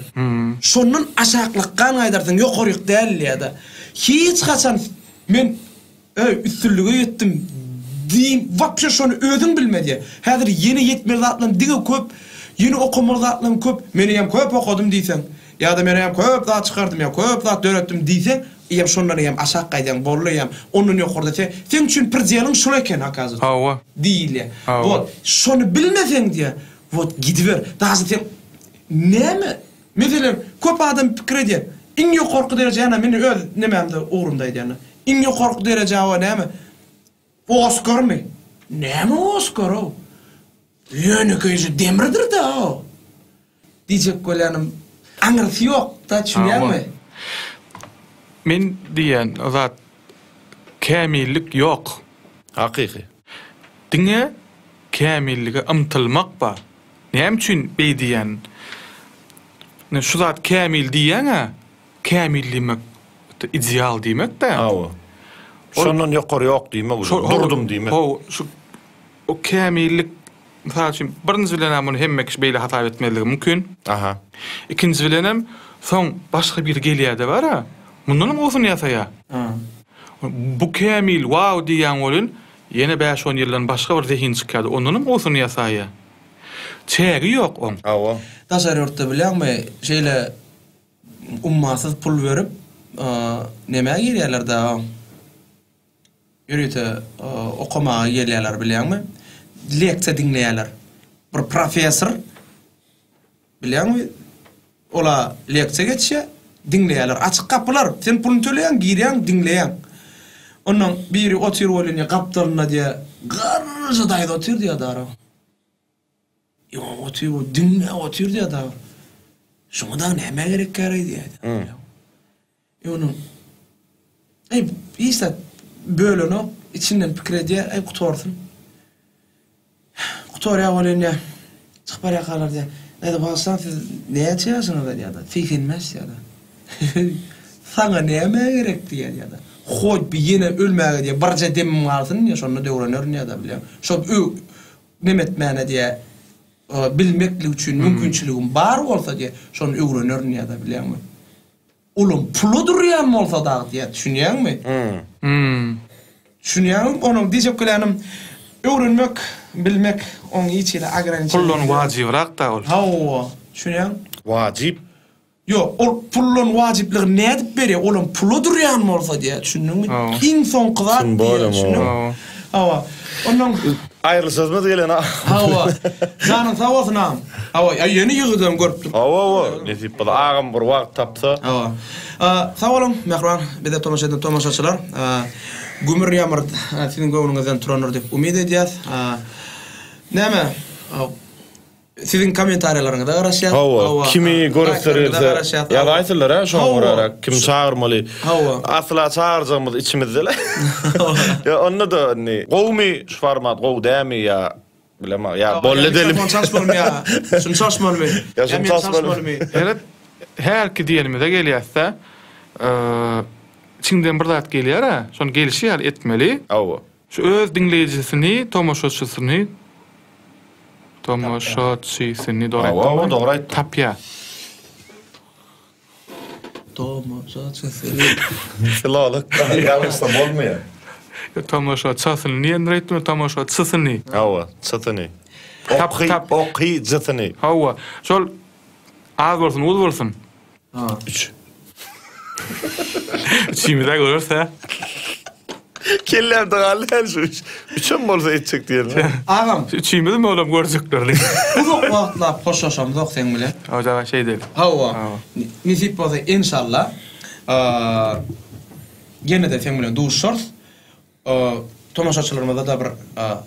S1: Şondan aşaklykgan gaýdarsyň, ýokaryk däl ýa-da. Hiç haçan men Öý, üstünlige ýetdim diý, wapşe şony özüň bilme diýe. Häzir ýene ýetmeli zatlaryň diňe köp, ýene okamaly zatlaryň köp. Men eýýäm köp okadym diýseň, ýa-da men eýýäm köp zat çykardym ýa köp zat döretdim diýseň, eýýäm şondan eýýäm aşak gaýdýaň, boldy eýýäm. Ondan ýokarda sen, seň üçin predeliň şul eken, okazywatsa.
S3: Hawa.
S1: Diýilýär.
S3: Hawa.
S1: Wot, şony bilmeseň diýe, wot gidiber. Daşy sen näme Meselem, köp adam pikir edýär, iň ýokarky dereje, ýa-da men öz nemämde, ugrumda aýdýan-da. Iň ýokarky dereje o näme? Oskarmy? Näme Oskar-ow? Ýönekeýje demirdir-dä o. Diýjek bolýanym, aňyrsy ýok-da, düşünýäňmi?
S3: Men diýýän zat, kämillik ýok.
S2: Hakyky.
S3: Diňe kämillige ymtylmak bar. Näme üçin beý diýýän? Ine şu zat kämil diýýäň-ä, kämil diýmek ideal diýmek-dä.
S2: Hawa. Şondan ýokary ýok diýmek uje. Durdum diýmek.
S3: Hawa, şu o kämillik mysal üçin birinji bilen-ä muny hemme kişi beýle hasap etmezligi mümkin.
S2: Aha.
S3: Ikinji bilenem soň başga biri gelýär-de bar-a, mundanam gowusyny ýasaýar. Bu kämil, wow diýýäň welin, Ýene bäş-on ýyldan başga bir zehin çykýardy, ondanam gowusyny ýasaýýa. Çägi ýok oň.
S2: Hawa.
S1: Daşary ýurtda bilýäňmi, şeýle ummasyz pul berip, nämä girýärler dagy, ýörite okamaga gelýärler bilýäňmi, leksiýa diňleýärler. Bir professor Bilýäňmi, ol-a leksiýa geçýär, diňleýärler. Açyk gapylar, sen puluny töleýäň, girýäň, diňleýäň. Onnoň biri otyr welin, ýa gapdalynda diýýär, garryja daýza otyr diýýär dagy. Ýa otyr, diňläp otyr diýýär dagy. Şuňa dagy nämä gerekkäreý diýýär. Ýa onuň, Eý, hiç zat bölenok, içinden pikir edýär, eý, gutarsyn. Gutarýar welin diýýär, çykyp barýarkalar diýýär, Daýza, bagyşlaň, siz näçe ýaşyňyzda diýýär-de, 85 diýýär-de. Saňa nämä gerek diýýär diýýär-de. Hoý, bi ýene ölmäge diýýär, birje demim galsyn diýýär, şonda öwrenerin diýýär-de, bilýäň. Şo neme etmäne diýýär, bilmeklik üçin mümkinçiligim bar bolsa diýýär, şony öwrenerin diýýär-de, bilýäňmi. Olam pula durýan bolsa dagy diýýär, düşünýäňmi?
S3: Hum.
S1: Düşünýäňmi? Onuň diýjek bolýanym öwrenmek, bilmek oň hiç hili ograniçeniýesi ýok.
S3: Puldan wajybrak-da ol.
S1: Hawa, düşünýäň?
S2: Wajyp.
S1: Ýok, ol puldan wajyplygy nädip berýär? Olam pula durýan bolsa diýýär, düşündiňmi? Iň soňky zat diýýär, düşündiňmi? Hawa. Ondan
S2: Aýrylyşasymyz geleni.
S1: Hawa. Janyň sag bolsun agam. Hawa, ýene ýygydan görüp dur.
S2: Hawa, hawa, nesip bolsa agam bir wagt tapsa.
S1: Hawa. Sag boluň, mähriban bize tomaşa eden tomaşaçylar. Gümür ýamyr siziň göwnüňizden turandyr diýip umyt edýäs. Näme? Siziň kommentariýalaryňyza garaşýas.
S2: Hawa, kimi göresleri gelse ýazaýsynlar-a şoňa göräräk kimi çagyrmaly.
S1: Hawa.
S2: Asla çagyrjagymyz içimizde-le. Ýa onda-da indi gowumy şu format gowy dämi ýa bilemok ýa boldy edelim.
S1: Mikrofon çalyşmalymy ýa şuny çalyşmalymy?
S2: Ýa şuny çalyşmalymy?
S3: Seret, hälki diýenimize gelýäs-de, içiňden bir zat gelýär-ä, şony gelşi ýaly etmeli.
S2: Hawa.
S3: Şu öz diňleýjisini, tomaşaçysyny, tomaşaçysyny dogry aýtdymmy?
S2: Hawa, dogry aýtdyň.
S3: Tapýar.
S1: Tomaşaçysyny.
S2: Filolog ýalňyşsa bolmaýar.
S3: Tomaşaçasyny diýendir aýtdym, tomaşaçysyny.
S2: Hawa, çysyny. Oky, okyjysyny.
S3: Hawa, şol az bolsun, uz bolsun.
S2: Üç.
S3: Üçimiz-ä göreris-ä.
S2: Kellämde galdy hälä şu üç. Üçem bolsa etjek diýen.
S1: Agam.
S3: Üçimizmi olam görjeklerini.
S1: Uzak wagtlap hoşlaşamzok seň bilen.
S3: Hawa dawa şeýdeli.
S1: Hawa. Nesip bolsa enşalla ýene-de seň bilen duşuşarys. Tomaşaçylarymyza-da bir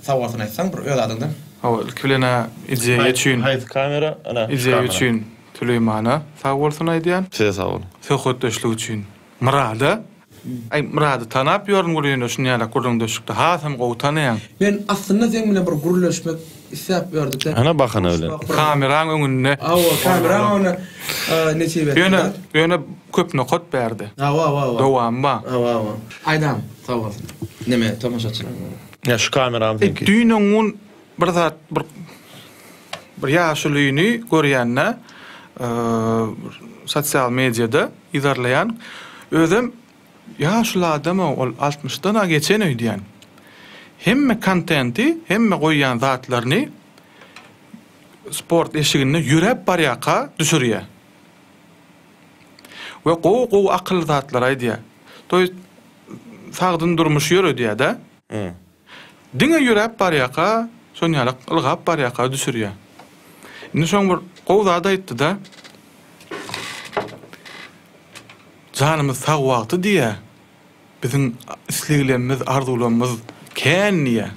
S1: sag bolsun aýtsaň bir öz adyňdan.
S3: Hawa ilki bilen-ä ideýa üçin.
S2: Haýsy kamera? Ana şu
S3: Ideýa
S2: kamera.
S3: üçin Süleýmana sag bolsun aýdýan.
S2: Size sag boluň.
S3: Söhbetdeşlik üçin Myrada. Aý Myrady tanap ýörün gül ýöne şunýalak gürrüňdeşlikde hasam gowy tanaýaň.
S1: Men aslynda seň bilen bir gürleşmek isläp ýördük-de.
S2: Ana bahana bilen.
S3: Kameraň öňünde.
S1: Hawa kameraň öňünde nesip etdi.
S3: Ýöne ýöne köp nokat bärde.
S1: Hawa hawa hawa.
S3: Dowamy bar.
S1: Hawa hawa. Aýdam sag bolsun. Neme tomaşaçylar.
S2: Ýa şu kameram seňki.
S3: Düýn öňňun bir zat bir bir ýaşulyny görýände sosial mediada yzarlaýan özem ýaşuly adam ol altmyşdan-a geçen öýdýän. Hemme kontenti, hemme goýýan zatlaryny sport eşiginde ýöräp barýarka düşürýär. We gowy-gowy akylly zatlar aýdýar. To ýest sagdyn durmuş ýöredýär-de. Diňe ýöräp barýarka, şonýalak ylgap barýarka düşürýär. Indi şoň bir gowy zat aýtdy-da. Janymyz sag wagty diýýär, biziň isleglerimiz, arzuwlarymyz kän diýýär.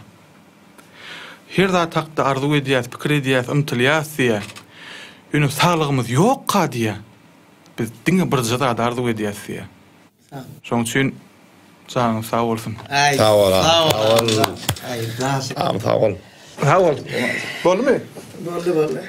S3: Her zat hakda arzuw edýäs, pikir edýäs, ymtylýas diýýär. Ýöne saglygymyz ýokka diýýär, biz diňe birje zady arzuw edýäs diýýär. Şonuň üçin janyňyz sag bolsun.
S2: Sag bol agam. Sag bol. Agam sag bol.
S3: Sag bol. Boldumy?
S1: Boldy boldy.